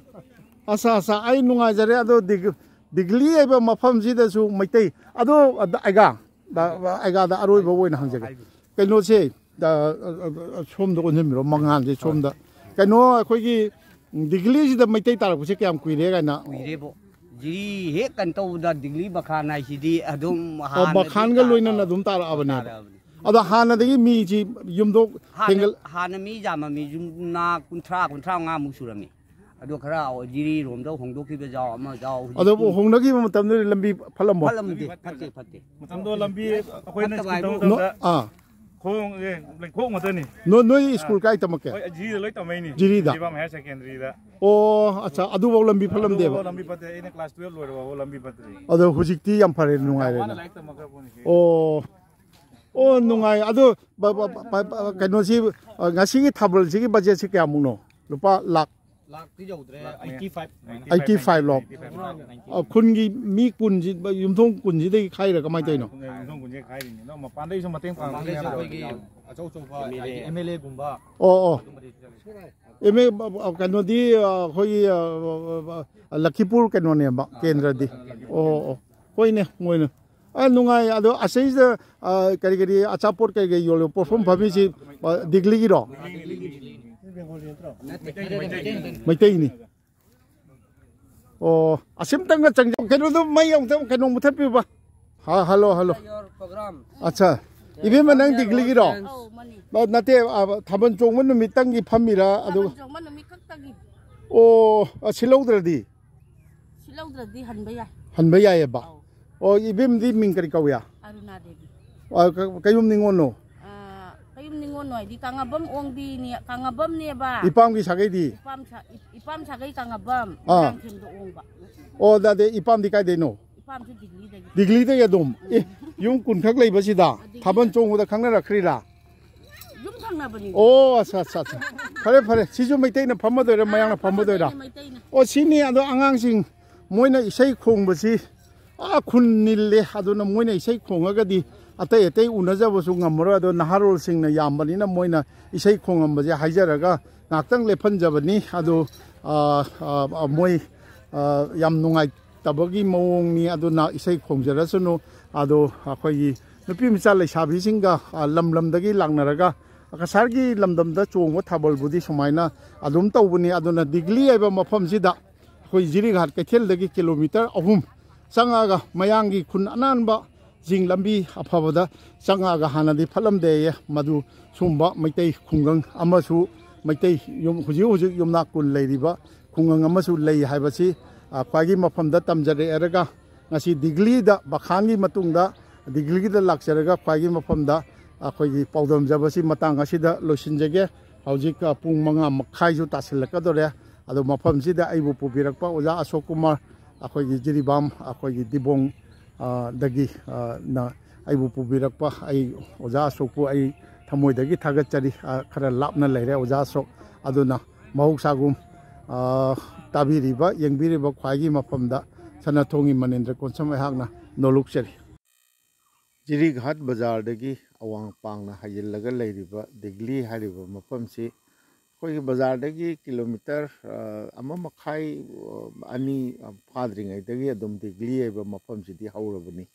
ꯑꯁꯥ, ꯑꯁꯥ, ꯑꯩ ꯅꯨꯡꯉꯥꯏꯖꯔꯦ꯫ ꯑꯗꯣ ꯗꯤꯒ-, ꯗꯤꯒꯂꯤ ꯍꯥꯏꯕ ꯃꯐꯝꯁꯤꯗꯁꯨ ꯃꯩꯇꯩ꯫ ꯑꯗꯣ ꯑꯗ ꯑꯩꯒꯥ, ꯗ-, ꯑꯩꯒꯥꯗ ꯑꯔꯣꯏꯕ ꯑꯣꯏꯅ ꯍꯪꯖꯒꯦ꯫ ꯀꯩꯅꯣꯁꯦ, ꯗ-, ꯑ-, ꯑ-, ꯑ-, ꯁꯣꯝꯗ ꯑꯣꯟꯁꯤꯟꯕꯤꯔꯣ, ꯃꯉꯥꯜꯁꯦ ꯁꯣꯝꯗ꯫ ꯀꯩꯅꯣ, ꯑꯩꯈꯣꯏꯒꯤ ꯗꯤꯒꯂꯤꯁꯤꯗ ꯃꯩꯇꯩ ꯇꯥꯔꯛꯄꯁꯦ ꯀꯌꯥꯝ ꯀꯨꯏꯔꯦ ꯀꯥꯏꯅ? ꯀꯨꯏꯔꯦꯕꯣ꯫ ꯖꯤꯔꯤ ꯍꯦꯛ ꯀꯩꯅꯣ ꯇꯧꯕꯗ ꯗꯤꯒꯂꯤ ꯃꯈꯥꯟ ꯍꯥꯏꯁꯤꯗꯤ ꯑꯗꯨꯝ ꯑꯣ, ꯍꯥꯟꯅꯗꯤ ꯃꯈꯥꯟꯒ ꯂꯣꯏꯅꯅ ꯇꯥꯔꯛꯑꯕ-, ꯑꯗꯨꯝ ꯇꯥꯔꯛꯑꯕꯅꯦꯕ꯫ ꯇꯥꯔꯛꯑꯕꯅꯤ꯫ ꯑꯗꯣ ꯍꯥꯟꯅꯗꯒꯤ ꯃꯤꯁꯤ ꯌꯨꯝꯊꯣꯛ ꯍꯥꯟꯅ, ꯍꯦꯟꯒꯠ- ꯍꯥꯟꯅ ꯃꯤ ꯌꯥꯝꯃꯝꯃꯤ, ꯌꯨꯝ ꯅꯥ ꯀꯨꯟꯊ꯭ꯔꯥ, ꯀꯨꯟꯊ꯭ꯥ ꯃꯉꯥꯃꯨꯛ ꯁꯨꯔꯝꯃꯤ꯫ ꯑꯗꯣ ꯈꯔ ꯖꯤꯔꯤꯔꯣꯝꯗ ꯍꯣꯡꯗꯣꯛꯈꯤꯕ ꯌꯥꯎ, ꯑꯃ ꯌꯥꯎ, ꯍꯧꯖꯤꯛꯇꯤ ꯑꯗꯨꯕꯨ ꯍꯣꯡꯅꯈꯤꯕ ꯃꯇꯝꯗꯨꯗ ꯂꯝꯕꯤ ꯐꯠꯂꯝꯃꯣꯏ? ꯐꯠꯂꯝꯗꯦ, ꯐꯠꯇꯦ, ꯐꯠꯇꯦ꯫ ꯃꯇꯝꯗꯣ ꯂꯝꯕꯤ ꯑꯩꯈꯣꯏꯅ ꯐꯠꯇꯕ ꯁ꯭ꯀꯨꯜ ꯍꯥꯏꯕꯨ ꯇꯝꯕ ꯅꯣ-, ꯃꯇꯝꯗ ꯑꯥ꯫ ꯈꯣꯡ, ꯑꯦ, ꯂꯩꯈꯣꯝ ꯉꯥꯛꯇꯅꯤ꯫ ꯅꯣ-, ꯅꯣꯏ ꯁ꯭ꯀꯨꯜ ꯀꯥꯏ ꯇꯝꯃꯛꯀꯦ? ꯍꯣꯏ, ꯖꯤꯔꯤꯗ ꯂꯣꯏ ꯇꯝꯃꯛꯏꯅꯤ꯫ ꯖꯤꯔꯤꯗ? ꯖꯤꯔꯤꯕꯥꯝ ꯍꯥꯌꯔ ꯁꯦꯀꯦꯟꯗꯔꯤꯗ꯫ ꯑꯣ, ꯑꯠꯆꯥ, ꯑꯗꯨꯐꯥꯎ ꯂꯝꯕꯤ ꯐꯠꯂꯝꯗꯦꯕ? ꯑꯗꯨꯐꯥꯎ ꯂꯝꯕꯤ ꯐꯠꯇꯦ, ꯑꯩꯅ ꯀ꯭ꯂꯥꯁ ꯇꯨꯌꯦꯜꯞ ꯂꯣꯏꯔꯕꯐꯥꯎ ꯂꯝꯕꯤ ꯐꯠꯇ꯭ꯔꯤ꯫ ꯑꯗꯣ ꯍꯧꯖꯤꯛꯇꯤ ꯌꯥꯝ ꯐꯔꯦ, ꯌꯥꯝ ꯋꯥꯅ ꯅꯨꯡꯉꯥꯏꯔꯦꯅ꯫ ꯂꯥꯏꯔꯤꯛ ꯇꯝꯃꯛꯈ꯭ꯔ ꯄꯣꯠꯅꯤ꯫ ꯑꯣ, ꯑꯣ, ꯅꯨꯡꯉꯥꯏ꯫ ꯑꯗꯣ ꯕ-, ꯕ-, ꯕ-, ꯕ-, ꯀꯩꯅꯣꯁꯤ, ꯑ, ꯉꯁꯤꯒꯤ ꯊꯥꯕꯜꯁꯤꯒꯤ ꯕꯖꯦꯠꯁꯤ ꯀꯌꯥꯃꯨꯛꯅꯣ? ꯂꯨꯄꯥ ꯂꯥꯛ? ꯂꯥꯛꯇꯤ ꯌꯧꯗ꯭ꯔꯦ, ꯑꯩꯠꯇꯤ ꯐꯥꯏꯚ꯫ ꯑꯩꯠꯇꯤ ꯐꯥꯏꯚ ꯂꯣ? ꯑ, ꯈꯨꯟꯒꯤ ꯃꯤ ꯀꯨꯟꯁꯤ, ꯌꯨꯝꯊꯣꯡ ꯀꯨꯟꯁꯤꯗꯒꯤ ꯈꯥꯏꯔ ꯀꯃꯥꯏꯅ ꯇꯧꯔꯤꯅꯣ? ꯌꯨꯝꯊꯣꯡ ꯀꯨꯟꯁꯦ ꯈꯥꯏꯔꯤꯅꯤ꯫ ꯑꯗꯣ ꯃꯄꯥꯟꯗꯩꯁꯨ ꯃꯇꯦꯡ ꯄꯥꯡꯕ ꯃꯄꯥꯟꯗꯩꯁꯨ ꯌꯥꯎꯔꯤ꯫ ꯑꯩꯈꯣꯏꯒꯤ ꯑꯆꯧ ꯑꯆꯧꯕ ꯑꯦꯝ ꯑꯦꯜ ꯑꯦꯒꯨꯝꯕ ꯑꯣ, ꯑꯣ꯫ ꯑꯗꯨꯝꯕꯗꯤ ꯑꯦꯝ ꯑꯦ, ꯑ, ꯀꯩꯅꯣꯗꯤ, ꯑ, ꯑꯩꯈꯣꯏꯒꯤ, ꯑ, ꯑ, ꯑ, ꯂꯈꯤꯄꯨꯔ ꯀꯩꯅꯣꯅꯦꯕ, ꯀꯦꯟꯗ꯭ꯔꯗꯤ꯫ ꯑꯣ, ꯑꯣ꯫ ꯍꯣꯏꯅꯦ, ꯃꯣꯏꯅ꯫ ꯑ, ꯅꯨꯡꯉꯥꯏ꯫ ꯑꯗꯣ ꯑꯁꯤꯁꯤꯗ, ꯑ, ꯀꯔꯤ ꯀꯔꯤ ꯑꯆꯥꯄꯣꯠ ꯀꯔꯤ ꯀꯔꯤ ꯌꯣꯜꯂꯤ? ꯄꯣꯠꯐꯝ ꯐꯝꯃꯤꯁꯤ, ꯑ, ꯗꯤꯒꯂꯤꯒꯤꯔꯣ? ꯃꯩꯇꯩꯅꯤ꯫ ꯑꯣ, ꯑꯁꯤꯝꯇꯪꯒ ꯆꯪꯖ-, ꯀꯩꯅꯣꯗꯣ ꯃꯩ ꯑꯃꯨꯛꯇꯪ ꯀꯩꯅꯣ ꯃꯨꯊꯠꯄꯤꯌꯨꯕ꯫ ꯍꯥ, ꯍꯜꯂꯣ, ꯍꯜꯂꯣ꯫ Your program. ꯑꯠꯆꯥ꯫ ꯏꯕꯦꯝꯃ, ꯅꯪ ꯗꯤꯒꯂꯤꯒꯤꯔꯣ? ꯑꯧ, ꯃꯥꯅꯤ꯫ ꯑ, ꯅꯠꯇꯦ, ꯑ, ꯊꯥꯕꯜ ꯆꯣꯡꯕ ꯅꯨꯃꯤꯠꯇꯪꯒꯤ ꯐꯝꯃꯤꯔꯥ? ꯑꯗꯨꯒ ꯊꯥꯕꯜ ꯆꯣꯡꯕ ꯅꯨꯃꯤꯠ ꯈꯛꯇꯒꯤ꯫ ꯑꯣ, ꯑ, ꯁꯤꯜꯍꯧꯗ꯭ꯔꯗꯤ? ꯁꯤꯜꯍꯧꯗ꯭ꯔꯗꯤ ꯍꯟꯕ ꯌꯥꯏ꯫ ꯍꯟꯕ ꯌꯥꯏꯌꯦꯕ? ꯑꯧ꯫ ꯑꯣ, ꯏꯕꯦꯝꯗꯤ ꯃꯤꯡ ꯀꯔꯤ ꯀꯧꯏ? ꯑꯔꯨꯅꯥ ꯗꯦꯕꯤ꯫ ꯑ, ꯀ-, ꯀꯌꯨꯝ ꯅꯤꯉꯣꯜꯅꯣ? ꯑ, ꯀꯌꯨꯝ ꯅꯤꯉꯣꯜꯅꯣ ꯍꯥꯏꯗꯤ ꯀꯪꯂꯥꯕꯝ ꯑꯣꯡꯕꯤꯅꯦ, ꯀꯪꯂꯥꯕꯝꯅꯦꯕ꯫ ꯏꯄꯥꯝꯒꯤ ꯁꯥꯒꯩꯗꯤ? ꯏꯄꯥꯝ ꯁꯥ-, ꯏ-, ꯏꯄꯥꯝ ꯁꯥꯒꯩ ꯀꯪꯂꯥꯕꯝ, ꯑꯥ꯫ ꯃꯣꯏꯔꯥꯡꯊꯦꯝꯗ ꯑꯣꯡꯕ꯫ ꯑꯣ, ꯑꯗꯨꯗꯤ ꯏꯄꯥꯝꯗꯤ ꯀꯥꯏꯗꯩꯅꯣ? ꯏꯄꯥꯝꯁꯨ ꯗꯤꯜꯂꯤꯗꯒꯤ꯫ ꯗꯤꯒꯂꯤꯗꯒꯤ ꯑꯗꯨꯝ? ꯑꯦ, ꯌꯨꯝ ꯀꯨꯟ ꯈꯛ ꯂꯩꯕꯁꯤꯗ? ꯑꯗꯒꯤ ꯊꯥꯕꯜ ꯆꯣꯡꯕꯗ ꯈꯪꯅꯔꯛꯈ꯭ꯔꯤꯔꯥ? ꯌꯨꯝ ꯊꯪꯅꯕꯅꯤ꯫ ꯑꯣ, ꯑꯠꯆꯥ, ꯑꯠꯆꯥ, ꯑꯠꯆꯥ꯫ ꯐꯔꯦ, ꯐꯔꯦ꯫ ꯁꯤꯁꯨ ꯃꯩꯇꯩꯅ ꯐꯝꯃꯗꯣꯏꯔꯥ, ꯃꯌꯥꯡꯅ ꯑꯥ, ꯐꯝꯃꯗꯣꯏꯔꯥ? ꯃꯩꯇꯩꯅ, ꯃꯩꯇꯩꯅ꯫ ꯑꯣ, ꯁꯤꯅꯤ꯫ ꯑꯗꯣ ꯑꯉꯥꯡꯁꯤꯡ ꯃꯣꯏꯅ ꯏꯁꯩ ꯈꯣꯡꯕꯁꯤ, ꯑꯥ, ꯈꯨꯟ ꯅꯤꯜꯂꯦ꯫ ꯑꯗꯨꯅ ꯃꯣꯏꯅ ꯏꯁꯩ ꯈꯣꯡꯉꯒꯗꯤ ꯑꯇꯩ ꯑꯇꯩ ꯎꯅꯖꯕꯁꯨ ꯉꯝꯃꯔꯣꯏ꯫ ꯑꯗꯣ ꯅꯍꯥꯔꯣꯜꯁꯤꯡꯅ ꯌꯥꯝꯕꯅꯤꯅ ꯃꯣꯏꯅ ꯏꯁꯩ ꯈꯣꯡꯉꯝꯕꯁꯦ ꯍꯥꯏꯖꯔꯒ ꯉꯥꯛꯇꯪ ꯂꯦꯞꯍꯟꯖꯕꯅꯤ꯫ ꯑꯗꯣ, ꯑꯥ, ꯑꯥ, ꯃꯣꯏ, ꯑꯥ, ꯌꯥꯝ ꯅꯨꯡꯉꯥꯏ-, ꯇꯕꯒꯤ ꯃꯑꯣꯡꯅꯤ꯫ ꯑꯗꯨꯅ ꯏꯁꯩ ꯈꯣꯡꯖꯔꯁꯅꯨ꯫ ꯑꯗꯣ ꯑꯩꯈꯣꯏꯒꯤ ꯅꯨꯄꯤ ꯃꯆꯥ ꯂꯩꯁꯥꯕꯤꯁꯤꯡꯒ, ꯑ, ꯂꯝ ꯂꯝꯗꯒꯤ ꯂꯥꯛꯅꯔꯒ ꯀꯁꯥꯔꯒꯤ ꯂꯝꯗꯝꯗ ꯆꯣꯡꯕ ꯊꯥꯕꯜꯕꯨꯗꯤ ꯁꯨꯃꯥꯏꯅ ꯑꯗꯨꯝ ꯇꯧꯕꯅꯤ꯫ ꯑꯗꯨꯅ ꯗꯤꯒꯂꯤ ꯍꯥꯏꯕ ꯃꯐꯝꯁꯤꯗ ꯑꯩꯈꯣꯏ ꯖꯤꯔꯤꯘꯥꯠ ꯀꯩꯊꯦꯜꯗꯒꯤ ꯀꯤꯂꯣꯃꯤꯇꯔ ꯑꯍꯨꯝ ꯆꯪꯉꯛꯑꯒ ꯃꯌꯥꯡꯒꯤ ꯈꯨꯟ ꯑꯅꯥꯟꯕ ꯆꯤꯡ ꯂꯝꯕꯤ ꯑꯐꯕꯗ ꯆꯪꯉꯛꯑꯒ, ꯍꯥꯟꯅꯗꯤ ꯐꯠꯂꯝꯗꯦꯌꯦ, ꯃꯗꯨ ꯁꯨꯝꯕ ꯃꯩꯇꯩ ꯈꯨꯡꯒꯪ ꯑꯃꯁꯨ ꯃꯩꯇꯩ ꯌꯨꯝ, ꯍꯧꯖꯤꯛ ꯍꯧꯖꯤꯛ ꯌꯨꯝꯅꯥꯛ ꯀꯨꯟ ꯂꯩꯔꯤꯕ ꯈꯨꯡꯒꯪ ꯑꯃꯁꯨ ꯂꯩ ꯍꯥꯏꯕꯁꯤ, ꯑ, ꯈ꯭ꯋꯥꯏꯒꯤ ꯃꯐꯝꯗ ꯇꯝꯖꯔꯛꯑꯦꯔꯒ ꯉꯁꯤ ꯗꯤꯒꯂꯤꯗ ꯕꯈꯥꯟꯒꯤ ꯃꯇꯨꯡꯗ ꯗꯤꯒꯂꯤꯗ ꯂꯥꯛꯆꯔꯒ ꯈ꯭ꯋꯥꯏꯒꯤ ꯃꯐꯝꯗ ꯑꯩꯈꯣꯏꯒꯤ ꯄꯥꯎꯗꯝꯖꯕꯁꯤ ꯃꯇꯥꯡ ꯑꯁꯤꯗ ꯂꯣꯏꯁꯤꯟꯖꯒꯦ꯫ ꯍꯧꯖꯤꯛ, ꯑ, ꯄꯨꯡ ꯃꯉꯥ ꯃꯈꯥꯏꯁꯨ ꯇꯥꯁꯤꯜꯂꯛꯀꯗꯧꯔꯦ꯫ ꯑꯗꯣ ꯃꯐꯝꯁꯤꯗ ꯑꯩꯕꯨ ꯄꯨꯕꯤꯔꯛꯄ ꯑꯣꯖꯥ ꯑꯁꯣꯛ ꯀꯨꯃꯥꯔ, ꯑꯩꯈꯣꯏꯒꯤ ꯖꯤꯔꯤꯕꯥꯝ, ꯑꯩꯈꯣꯏꯒꯤ ꯗꯤꯕꯣꯡ, ꯑ, ꯗꯒꯤ, ꯑ, ꯅ ꯑꯩꯕꯨ ꯄꯨꯕꯤꯔꯛꯄ ꯑꯩ ꯑꯣꯖꯥ ꯑꯁꯣꯛꯄꯨ ꯑꯩ ꯊꯃꯣꯏꯗꯒꯤ ꯊꯥꯒꯠꯆꯔꯤ꯫ ꯑ, ꯈꯔ ꯂꯥꯞꯅ ꯂꯩꯔꯦ ꯑꯣꯖꯥ ꯑꯁꯣꯛ꯫ ꯑꯗꯨꯅ ꯃꯍꯧꯁꯥꯒꯨꯝ, ꯑ, ꯇꯥꯕꯤꯔꯤꯕ, ꯌꯦꯡꯕꯤꯔꯤꯕ ꯈ꯭ꯋꯥꯏꯒꯤ ꯃꯐꯝꯗ ꯁꯅꯥꯊꯣꯡꯒꯤ ꯃꯅꯤꯟꯗ꯭ꯔ ꯀꯣꯟꯁꯝ ꯑꯩꯍꯥꯛꯅ ꯅꯣꯂꯨꯛꯆꯔꯤ꯫ ꯖꯤꯔꯤꯘꯥꯠ ꯕꯖꯥꯔꯗꯒꯤ ꯑꯋꯥꯡ ꯄꯥꯡꯅ ꯍꯩꯖꯤꯜꯂꯒ ꯂꯩꯔꯤꯕ ꯗꯤꯒꯂꯤ ꯍꯥꯏꯔꯤꯕ ꯃꯐꯝꯁꯤ ꯑꯩꯈꯣꯏꯒꯤ ꯕꯖꯥꯔꯗꯒꯤ ꯀꯤꯂꯣꯃꯤꯇꯔ, ꯑ, ꯑꯃ ꯃꯈꯥꯏ, ꯑ, ꯑꯅꯤ, ꯑ, ꯐꯥꯗ꯭ꯔꯤꯉꯩꯗꯒꯤ ꯑꯗꯨꯝ ꯗꯤꯒꯂꯤ ꯍꯥꯏꯕ ꯃꯐꯝꯁꯤꯗꯤ ꯍꯧꯔꯕꯅꯤ꯫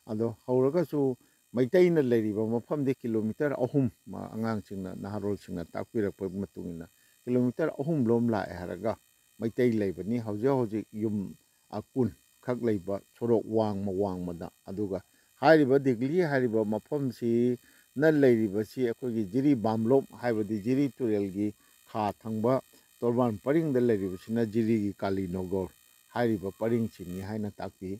ꯑꯗꯣ ꯍꯧꯔꯒꯁꯨ ꯃꯩꯇꯩꯅ ꯂꯩꯔꯤꯕ ꯃꯐꯝꯗꯤ ꯀꯤꯂꯣꯃꯤꯇꯔ ꯑꯍꯨꯝ, ꯑ, ꯑꯉꯥꯡꯁꯤꯡꯅ, ꯅꯍꯥꯔꯣꯜꯁꯤꯡꯅ ꯇꯥꯛꯄꯤꯔꯛꯄꯒꯤ ꯃꯇꯨꯡ ꯏꯟꯅ ꯀꯤꯂꯣꯃꯤꯇꯔ ꯑꯍꯨꯝ ꯂꯣꯝ ꯂꯥꯛꯑꯦ ꯍꯥꯏꯔꯒ ꯃꯩꯇꯩ ꯂꯩꯕꯅꯤ꯫ ꯍꯧꯖꯤꯛ ꯍꯧꯖꯤꯛ ꯌꯨꯝ, ꯑ, ꯀꯨꯟ ꯈꯛ ꯂꯩꯕ ꯁꯣꯔꯣꯛ ꯋꯥꯡꯃ ꯋꯥꯡꯃꯗ꯫ ꯑꯗꯨꯒ ꯍꯥꯏꯔꯤꯕ ꯗꯤꯒꯂꯤ ꯍꯥꯏꯔꯤꯕ ꯃꯐꯝꯁꯤꯅ ꯂꯩꯔꯤꯕꯁꯤ ꯑꯩꯈꯣꯏꯒꯤ ꯖꯤꯔꯤ ꯕꯥꯝꯂꯣꯞ, ꯍꯥꯏꯕꯗꯤ ꯖꯤꯔꯤ ꯇꯨꯔꯦꯜꯒꯤ ꯈꯥ ꯊꯪꯕ ꯇꯣꯔꯕꯥꯟ ꯄꯔꯤꯡꯗ ꯂꯩꯔꯤꯕꯁꯤꯅ ꯖꯤꯔꯤꯒꯤ ꯀꯥꯂꯤ ꯅꯣꯒꯣꯔ ꯍꯥꯏꯔꯤꯕ ꯄꯔꯤꯡꯁꯤꯅꯤ ꯍꯥꯏꯅ ꯇꯥꯛꯄꯤ꯫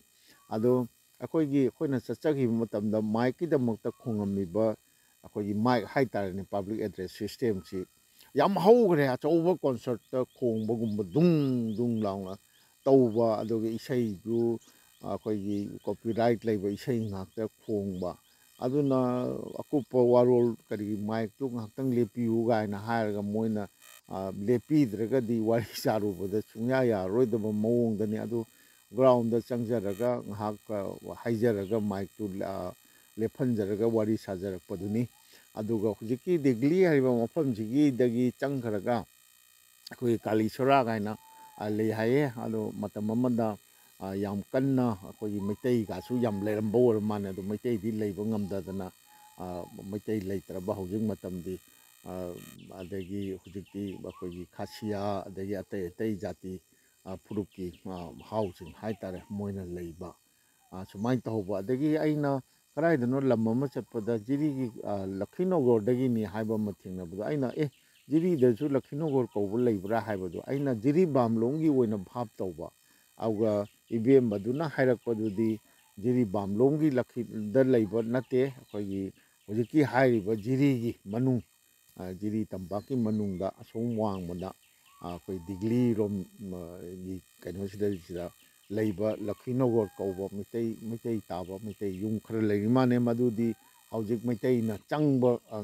ꯑꯗꯣ ꯑꯩꯈꯣꯏꯒꯤ, ꯑꯩꯈꯣꯏꯅ ꯆꯠꯆꯈꯤꯕ ꯃꯇꯝꯗ ꯃꯥꯏꯛꯀꯤꯗꯃꯛꯇ ꯈꯣꯡꯉꯝꯃꯤꯕ ꯑꯩꯈꯣꯏꯒꯤ ꯃꯥꯏꯛ ꯍꯥꯏꯇꯥꯔꯦꯅꯦ, ꯄꯕ꯭ꯂꯤꯛ ꯑꯦꯗ꯭ꯔꯦꯁ ꯁꯤꯁꯇꯦꯝꯁꯤ ꯌꯥꯝ ꯍꯧꯈ꯭ꯔꯦ꯫ ꯑꯆꯧꯕ ꯀꯣꯟꯁꯔꯠꯇ ꯈꯣꯡꯕꯒꯨꯝꯕ ꯗꯨꯡ ꯗꯨꯡ ꯂꯥꯎꯅ ꯇꯧꯕ, ꯑꯗꯨꯒ ꯏꯁꯩꯗꯨ ꯑꯩꯈꯣꯏꯒꯤ ꯀꯣꯄꯤꯔꯥꯏꯠ ꯂꯩꯕ ꯏꯁꯩ ꯉꯥꯛꯇ ꯈꯣꯡꯕ꯫ ꯑꯗꯨꯅ ꯑꯀꯨꯞꯄ ꯋꯥꯔꯣꯜ ꯀꯔꯤ, ꯃꯥꯏꯛꯇꯨ ꯉꯥꯏꯍꯥꯛꯇꯪ ꯂꯦꯞꯄꯤꯌꯨ ꯀꯥꯏꯅ ꯍꯥꯏꯔꯒ ꯃꯣꯏꯅ, ꯑ, ꯂꯦꯞꯄꯤꯗ꯭ꯔꯒꯗꯤ ꯋꯥꯔꯤ ꯁꯥꯔꯨꯕꯗ ꯁꯨꯡꯌꯥ ꯌꯥꯔꯔꯣꯏꯗꯕ ꯃꯑꯣꯡꯗꯅꯤ꯫ ꯑꯗꯨ ꯒ꯭ꯔꯥꯎꯟꯗ ꯆꯪꯖꯔꯒ ꯉꯥꯏꯍꯥꯛ, ꯑ, ꯍꯥꯏꯖꯔꯒ ꯃꯥꯏꯛꯇꯨ, ꯑ, ꯂꯦꯞꯍꯟꯖꯔꯒ ꯋꯥꯔꯤ ꯁꯥꯖꯔꯛꯄꯗꯨꯅꯤ꯫ ꯑꯗꯨꯒ ꯍꯧꯖꯤꯛꯀꯤ ꯗꯤꯒꯂꯤ ꯍꯥꯏꯔꯤꯕ ꯃꯐꯝꯁꯤꯒꯤꯗꯒꯤ ꯆꯪꯈ꯭ꯔꯒ ꯑꯩꯈꯣꯏꯒꯤ ꯀꯥꯂꯤꯁꯣꯔꯥ ꯀꯥꯏꯅ, ꯑ, ꯂꯩ ꯍꯥꯏꯌꯦ꯫ ꯑꯗꯣ ꯃꯇꯝ ꯑꯃꯗ, ꯑ, ꯌꯥꯝ ꯀꯟꯅ ꯑꯩꯈꯣꯏꯒꯤ ꯃꯩꯇꯩꯒꯁꯨ ꯌꯥꯝ ꯂꯩꯔꯝꯕ ꯑꯣꯏꯔ ꯃꯥꯜꯂꯦ꯫ ꯑꯗꯣ ꯃꯩꯇꯩꯗꯤ ꯂꯩꯕ ꯉꯝꯗꯗꯅ, ꯑ, ꯃꯩꯇꯩ ꯂꯩꯇ꯭ꯔꯕ ꯍꯧꯖꯤꯛ ꯃꯇꯝꯗꯤ꯫ ꯑ, ꯑꯗꯒꯤ ꯍꯧꯖꯤꯛꯇꯤ ꯑꯩꯈꯣꯏꯒꯤ ꯈꯥꯁꯤꯌꯥ, ꯑꯗꯒꯤ ꯑꯇꯩ ꯑꯇꯩ ꯖꯥꯇꯤ, ꯑ, ꯐꯨꯔꯨꯞꯀꯤ, ꯑ, ꯍꯥꯎꯁꯤꯡ ꯍꯥꯏꯇꯥꯔꯦ, ꯃꯣꯏꯅ ꯂꯩꯕ꯫ ꯑ, ꯁꯨꯃꯥꯏꯅ ꯇꯧꯕ꯫ ꯑꯗꯒꯤ ꯑꯩꯅ ꯀꯗꯥꯏꯗꯅꯣ ꯂꯝ ꯑꯃ ꯆꯠꯄꯗ ꯖꯤꯔꯤꯒꯤ, ꯑ, ꯂꯈꯤꯅꯣꯒꯣꯔꯗꯒꯤꯅꯤ ꯍꯥꯏꯕ ꯑꯃ ꯊꯦꯡꯅꯕꯗꯣ, ꯑꯩꯅ, "ꯑꯦ, ꯖꯤꯔꯤꯗꯁꯨ ꯂꯈꯤꯅꯣꯒꯣꯔ ꯀꯧꯕ ꯂꯩꯕ꯭ꯔꯥ?" ꯍꯥꯏꯕꯗꯣ ꯑꯩꯅ ꯖꯤꯔꯤꯕꯥꯝꯂꯣꯡꯒꯤ ꯑꯣꯏꯅ ꯚꯥꯞ ꯇꯧꯕ꯫ ꯑꯗꯨꯒ ꯏꯕꯦꯝꯕꯗꯨꯅ ꯍꯥꯏꯔꯛꯄꯗꯨꯗꯤ ꯖꯤꯔꯤꯕꯥꯝꯂꯣꯡꯒꯤ ꯂꯈꯤꯗ ꯂꯩꯕ ꯅꯠꯇꯦ, ꯑꯩꯈꯣꯏꯒꯤ ꯍꯧꯖꯤꯛꯀꯤ ꯍꯥꯏꯔꯤꯕ ꯖꯤꯔꯤꯒꯤ ꯃꯅꯨꯡ, ꯑ, ꯖꯤꯔꯤ ꯇꯝꯄꯥꯛꯀꯤ ꯃꯅꯨꯡꯗ ꯑꯁꯣꯝ ꯋꯥꯡꯃꯗ, ꯑ, ꯑꯩꯈꯣꯏ ꯗꯤꯒꯂꯤ ꯔꯣꯝ, ꯑ, ꯒꯤ ꯀꯩꯅꯣꯁꯤꯗꯩꯁꯤꯗ ꯂꯩꯕ ꯂꯈꯤꯅꯣꯒꯣꯔ ꯀꯧꯕ ꯃꯩꯇꯩ, ꯃꯩꯇꯩ ꯇꯥꯕ ꯃꯩꯇꯩ ꯌꯨꯝ ꯈꯔ ꯂꯩꯔꯤ ꯃꯥꯜꯂꯦ꯫ ꯃꯗꯨꯗꯤ ꯍꯧꯖꯤꯛ ꯃꯩꯇꯩꯅ ꯆꯪꯕ, ꯑ,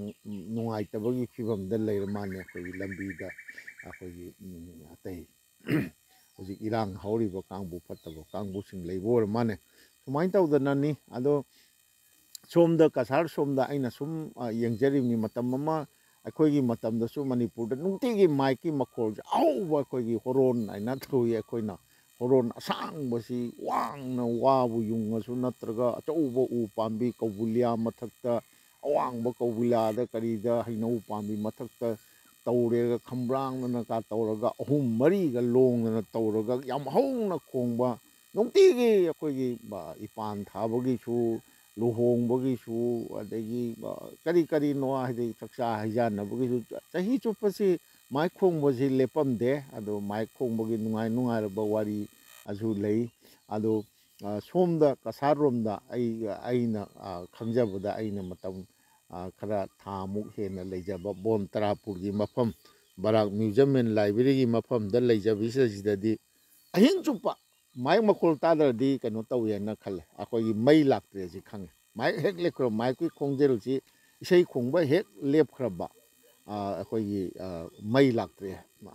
ꯅꯨꯡꯉꯥꯏꯇꯕꯒꯤ ꯐꯤꯕꯝꯗ ꯂꯩꯔ ꯃꯥꯜꯂꯦ꯫ ꯑꯩꯈꯣꯏꯒꯤ ꯂꯝꯕꯤꯗ ꯑꯩꯈꯣꯏꯒꯤ, ꯎꯝ, ꯑꯇꯩ ꯍꯧꯖꯤꯛ ꯏꯔꯥꯡ ꯍꯧꯔꯤꯕ ꯀꯥꯡꯕꯨ ꯐꯠꯇꯕ ꯀꯥꯡꯕꯨꯁꯤꯡ ꯂꯩꯕ ꯑꯣꯏꯔ ꯃꯥꯜꯂꯦ꯫ ꯁꯨꯃꯥꯏꯅ ꯇꯧꯗꯅꯅꯤ꯫ ꯑꯗꯣ ꯁꯣꯝꯗ ꯀꯁꯥꯔ ꯁꯣꯝꯗ ꯑꯩꯅ ꯁꯨꯝ, ꯑ, ꯌꯦꯡꯖꯔꯤꯕꯅꯤ꯫ ꯃꯇꯝ ꯑꯃ ꯑꯩꯈꯣꯏꯒꯤ ꯃꯇꯝꯗꯁꯨ ꯃꯅꯤꯄꯨꯔꯗ ꯅꯨꯡꯇꯤꯒꯤ ꯃꯥꯏꯛꯀꯤ ꯃꯈꯣꯜꯁꯦ ꯑꯍꯧꯕ ꯑꯩꯈꯣꯏꯒꯤ ꯍꯣꯔꯣꯟ ꯍꯥꯏꯅ ꯊꯣꯛꯏ꯫ ꯑꯩꯈꯣꯏꯅ ꯍꯣꯔꯣꯟ ꯑꯁꯥꯡꯕꯁꯤ ꯋꯥꯡꯅ ꯋꯥꯕꯨ ꯌꯨꯡꯉꯁꯨ ꯅꯠꯇ꯭ꯔꯒ ꯑꯆꯧꯕ ꯎ ꯄꯥꯝꯕꯤ ꯀꯧꯕꯨꯂꯤꯌꯥ ꯃꯊꯛꯇ, ꯑꯋꯥꯡꯕ ꯀꯧꯕꯨꯂꯤꯌꯥꯗ ꯀꯔꯤꯗ ꯍꯩꯅꯧ ꯄꯥꯝꯕꯤ ꯃꯊꯛꯇ ꯇꯧꯔꯦꯒ ꯈꯝꯕ꯭ꯔꯥꯡꯗꯅꯒ ꯇꯧꯔꯒ ꯑꯍꯨꯝ ꯃꯔꯤꯒ ꯂꯣꯡꯗꯅ ꯇꯧꯔꯒ ꯌꯥꯝ ꯍꯧꯅ ꯈꯣꯡꯕ, ꯅꯨꯡꯇꯤꯒꯤ ꯑꯩꯈꯣꯏꯒꯤ, ꯑ, ꯏꯄꯥꯟ ꯊꯥꯕꯒꯤꯁꯨ, ꯂꯨꯍꯣꯡꯕꯒꯤꯁꯨ, ꯑꯗꯒꯤ, ꯑ, ꯀꯔꯤ ꯀꯔꯤꯅꯣ ꯍꯥꯏꯗꯤ ꯆꯥꯛꯆꯥ ꯍꯩꯖꯥꯟꯅꯕꯒꯤꯁꯨ ꯆꯍꯤ ꯆꯨꯞꯄꯁꯤ ꯃꯥꯏꯛ ꯈꯣꯡꯕꯁꯤ ꯂꯦꯞꯄꯝꯗꯦ꯫ ꯑꯗꯣ ꯃꯥꯏꯛ ꯈꯣꯡꯕꯒꯤ ꯅꯨꯡꯉꯥꯏ ꯅꯨꯡꯉꯥꯏꯔꯕ ꯋꯥꯔꯤ ꯑꯗꯨ ꯂꯩ꯫ ꯑꯗꯣ, ꯑ, ꯁꯣꯝꯗ ꯀꯁꯥꯔ ꯔꯣꯝꯗ ꯑꯩ, ꯑꯩꯅ, ꯑ, ꯈꯪꯖꯕꯗ ꯑꯩꯅ ꯃꯇꯝ, ꯑ, ꯈꯔ ꯊꯥꯃꯨꯛ ꯍꯦꯟꯅ ꯂꯩꯖꯕ ꯕꯣꯟ ꯇꯔꯥꯄꯨꯔꯒꯤ ꯃꯐꯝ, ꯕꯔꯥꯛ Museum and Library ꯒꯤ ꯃꯐꯝꯗ ꯂꯩꯖꯕꯁꯤꯗꯩꯁꯤꯗꯗꯤ ꯑꯍꯤꯡ ꯆꯨꯞꯄ ꯃꯥꯏꯛ ꯃꯈꯣꯜ ꯇꯥꯗ꯭ꯔꯗꯤ ꯀꯩꯅꯣ ꯇꯧꯏ ꯍꯥꯏꯅ ꯈꯜꯂꯦ꯫ ꯑꯩꯈꯣꯏꯒꯤ ꯃꯩ ꯂꯥꯛꯇ꯭ꯔꯦ ꯁꯤ ꯈꯪꯉꯦ꯫ ꯃꯥꯏꯛ ꯍꯦꯛ ꯂꯦꯞꯈ꯭ꯔꯕ, ꯃꯥꯏꯛꯀꯤ ꯈꯣꯡꯖꯦꯜꯁꯤ, ꯏꯁꯩ ꯈꯣꯡꯕ ꯍꯦꯛ ꯂꯦꯞꯈ꯭ꯔꯕ, ꯑ, ꯑꯩꯈꯣꯏꯒꯤ, ꯑ, ꯃꯩ ꯂꯥꯛꯇ꯭ꯔꯦ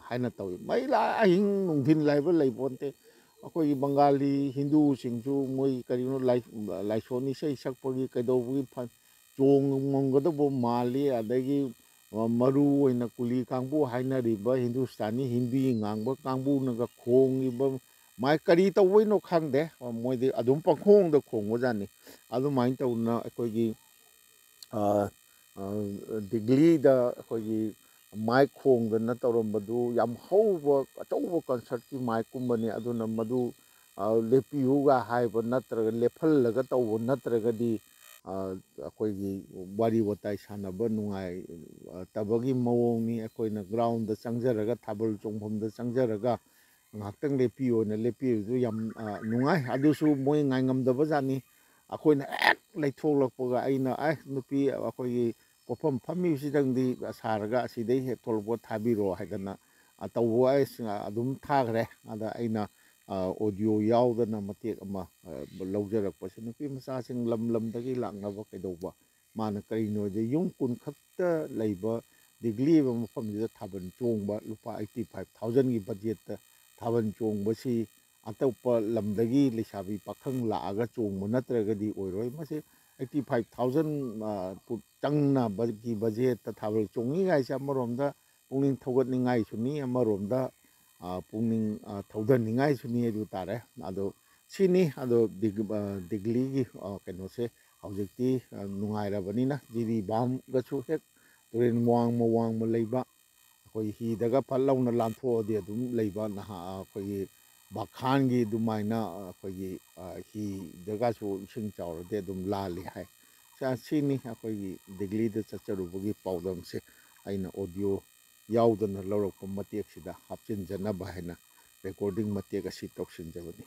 ꯍꯥꯏꯅ ꯇꯧꯏ꯫ ꯃꯩ ꯂꯥꯛ-, ꯑꯍꯤꯡ ꯅꯨꯡꯊꯤꯜ ꯍꯥꯏꯕ ꯂꯩꯄꯣꯟꯇꯦ꯫ ꯑꯩꯈꯣꯏꯒꯤ ꯕꯪꯒꯥꯂꯤ ꯍꯤꯟꯗꯨꯁꯤꯡꯁꯨ ꯃꯣꯏ ꯀꯔꯤꯅꯣ ꯂꯥꯏ-, ꯂꯥꯏꯁꯣꯟ ꯏꯁꯩ ꯁꯛꯄꯒꯤ ꯀꯩꯗꯧꯕꯒꯤ ꯐ-, ꯆꯣꯡꯉꯝꯒꯗꯧꯕ ꯃꯥꯜꯂꯤ꯫ ꯑꯗꯒꯤ, ꯑ, ꯃꯔꯨ ꯑꯣꯏꯅ ꯀꯨꯂꯤ ꯀꯥꯡꯕꯨ ꯍꯥꯏꯅꯔꯤꯕ ꯍꯤꯟꯗꯨꯁꯇꯥꯅꯤ ꯍꯤꯟꯗꯤ ꯉꯥꯡꯕ ꯀꯥꯡꯕꯨꯅꯒ ꯈꯣꯡꯉꯤꯕ ꯃꯥꯏ ꯀꯔꯤ ꯇꯧꯕꯩꯅꯣ ꯈꯪꯗꯦ, ꯃꯣꯏꯗꯤ ꯑꯗꯨꯝ ꯄꯪꯈꯣꯡꯗ ꯈꯣꯡꯕꯖꯥꯠꯅꯤ꯫ ꯑꯗꯨꯃꯥꯏꯅ ꯇꯧꯗꯅ ꯑꯩꯈꯣꯏꯒꯤ, ꯑ, ꯑ, ꯗꯤꯒꯂꯤꯗ ꯑꯩꯈꯣꯏꯒꯤ ꯃꯥꯏꯛ ꯈꯣꯡꯗꯅ ꯇꯧꯔꯝꯕꯗꯨ ꯌꯥꯝ ꯍꯧꯕ ꯑꯆꯧꯕ ꯀꯟꯁꯔꯠꯀꯤ ꯃꯥꯏꯛꯀꯨꯝꯕꯅꯤ꯫ ꯑꯗꯨꯅ ꯃꯗꯨ, ꯑ, ꯂꯦꯞꯄꯤꯌꯨꯒ ꯍꯥꯏꯕ ꯅꯠꯇ꯭ꯔꯒ ꯂꯦꯞꯍꯜꯂꯒ ꯇꯧꯕ ꯅꯠꯇ꯭ꯔꯒꯗꯤ, ꯑ, ꯑꯩꯈꯣꯏꯒꯤ ꯋꯥꯔꯤ ꯋꯥꯇꯥꯏ ꯁꯥꯟꯅꯕ ꯅꯨꯡꯉꯥꯏꯇꯕꯒꯤ ꯃꯑꯣꯡꯅꯤ꯫ ꯑꯩꯈꯣꯏꯅ ꯒ꯭ꯔꯥꯎꯟꯗ ꯆꯪꯖꯔꯒ, ꯊꯥꯕꯜ ꯆꯣꯡꯐꯝꯗ ꯆꯪꯖꯔꯒ ꯉꯥꯏꯍꯥꯛꯇꯪ ꯂꯦꯞꯄꯤꯌꯣꯅ ꯂꯦꯞꯄꯤꯕꯗꯨ ꯌꯥꯝ, ꯑ, ꯅꯨꯡꯉꯥꯏ꯫ ꯑꯗꯨꯁꯨ ꯃꯣꯏ ꯉꯥꯏꯉꯝꯗꯕ ꯖꯥꯠꯅꯤ꯫ ꯑꯩꯈꯣꯏꯅ ꯍꯦꯛ ꯂꯩꯊꯣꯛꯂꯛꯄꯒ ꯑꯩꯅ, "ꯑꯦ, ꯅꯨꯄꯤ ꯑꯩꯈꯣꯏꯒꯤ ꯄꯣꯠꯐꯝ ꯐꯝꯃꯤꯕꯁꯤꯗꯪꯗꯤ ꯁꯥꯔꯒ ꯑꯁꯤꯗꯩ ꯍꯦꯛ ꯊꯣꯛꯂꯛꯄ ꯊꯥꯕꯤꯔꯣ" ꯍꯥꯏꯗꯅ, ꯑ, ꯇꯧꯕ ꯍꯥꯏꯁꯤ ꯑꯗꯨꯝ ꯊꯥꯈ꯭ꯔꯦ꯫ ꯑꯗ ꯑꯩꯅ, ꯑ, ꯑꯣꯗꯤꯑꯣ ꯌꯥꯎꯗꯅ ꯃꯇꯦꯛ ꯑꯃ, ꯑ, ꯂꯧꯖꯔꯛꯄꯁꯤ, ꯅꯨꯄꯤ ꯃꯆꯥꯁꯤꯡ ꯂꯝ ꯂꯝꯗꯒꯤ ꯂꯥꯛꯅꯕ ꯀꯩꯗꯧꯕ, ꯃꯥꯅ ꯀꯔꯤꯅꯣꯗꯤ ꯌꯨꯝ ꯀꯨꯟ ꯈꯛꯇ ꯂꯩꯕ ꯗꯤꯒꯂꯤ ꯍꯥꯏꯕ ꯃꯐꯝꯁꯤꯗ ꯊꯥꯕꯜ ꯆꯣꯡꯕ, ꯂꯨꯄꯥ eighty five thousandꯒꯤ ꯕꯖꯦꯠꯇ ꯊꯥꯕꯜ ꯆꯣꯡꯕꯁꯤ ꯑꯇꯣꯞꯄ ꯂꯝꯗꯒꯤ ꯂꯩꯁꯥꯕꯤ ꯄꯥꯈꯪ ꯂꯥꯛꯑꯒ ꯆꯣꯡꯕ ꯅꯠꯇ꯭ꯔꯒꯗꯤ ꯑꯣꯏꯔꯣꯏ꯫ ꯃꯁꯤ eighty five thousand, ꯑ, ꯄꯨ-, ꯆꯪꯅꯕꯒꯤ ꯕꯖꯦꯠꯇ ꯊꯥꯕꯜ ꯆꯣꯡꯉꯤ ꯍꯥꯏꯁꯦ ꯑꯃꯔꯣꯝꯗ ꯄꯨꯛꯅꯤꯡ ꯊꯧꯒꯠꯅꯤꯡꯉꯥꯏꯁꯨꯅꯤ, ꯑꯃꯔꯣꯝꯗ, ꯑ, ꯄꯨꯛꯅꯤꯡ, ꯑ, ꯊꯧꯗꯅꯤꯡꯉꯥꯏꯁꯨꯅꯤ ꯍꯥꯏꯗꯨ ꯇꯥꯔꯦ꯫ ꯑꯗꯣ ꯁꯤꯅꯤ꯫ ꯑꯗꯣ ꯗꯤꯒ-, ꯑ, ꯗꯤꯒꯂꯤꯒꯤ, ꯑ, ꯀꯩꯅꯣꯁꯦ ꯍꯧꯖꯤꯛꯇꯤ, ꯑ, ꯅꯨꯡꯉꯥꯏꯔꯕꯅꯤꯅ ꯖꯤꯔꯤꯕꯥꯝꯒꯁꯨ ꯍꯦꯛ ꯇꯨꯔꯦꯜ ꯋꯥꯡꯃ ꯋꯥꯡꯃ ꯂꯩꯕ, ꯑꯩꯈꯣꯏ ꯍꯤꯗꯒ ꯐꯠ ꯂꯥꯎꯅ ꯂꯥꯟꯊꯣꯛꯑꯗꯤ ꯑꯗꯨꯝ ꯂꯩꯕ ꯅꯍꯥ-, ꯑꯩꯈꯣꯏꯒꯤ ꯕꯥꯈꯥꯟꯒꯤ ꯑꯗꯨꯃꯥꯏꯅ ꯑꯩꯈꯣꯏꯒꯤ, ꯑ, ꯍꯤꯗꯒꯁꯨ ꯏꯁꯤꯡ ꯆꯥꯎꯔꯗꯤ ꯑꯗꯨꯝ ꯂꯥꯜꯂꯤ ꯍꯥꯏ꯫ ꯁ-, ꯁꯤꯅꯤ ꯑꯩꯈꯣꯏꯒꯤ ꯗꯤꯒꯂꯤꯗ ꯆꯠꯆꯔꯨꯕꯒꯤ ꯄꯥꯎꯗꯝꯁꯦ꯫ ꯑꯩꯅ ꯑꯣꯗꯤꯑꯣ ꯌꯥꯎꯗꯅ ꯂꯧꯔꯛꯄ ꯃꯇꯦꯛꯁꯤꯗ ꯍꯥꯞꯆꯤꯟꯖꯅꯕ ꯍꯥꯏꯅ ꯔꯦꯀꯣꯔꯗꯤꯡ ꯃꯇꯦꯛ ꯑꯁꯤ ꯇꯧꯁꯤꯟꯖꯕꯅꯤ꯫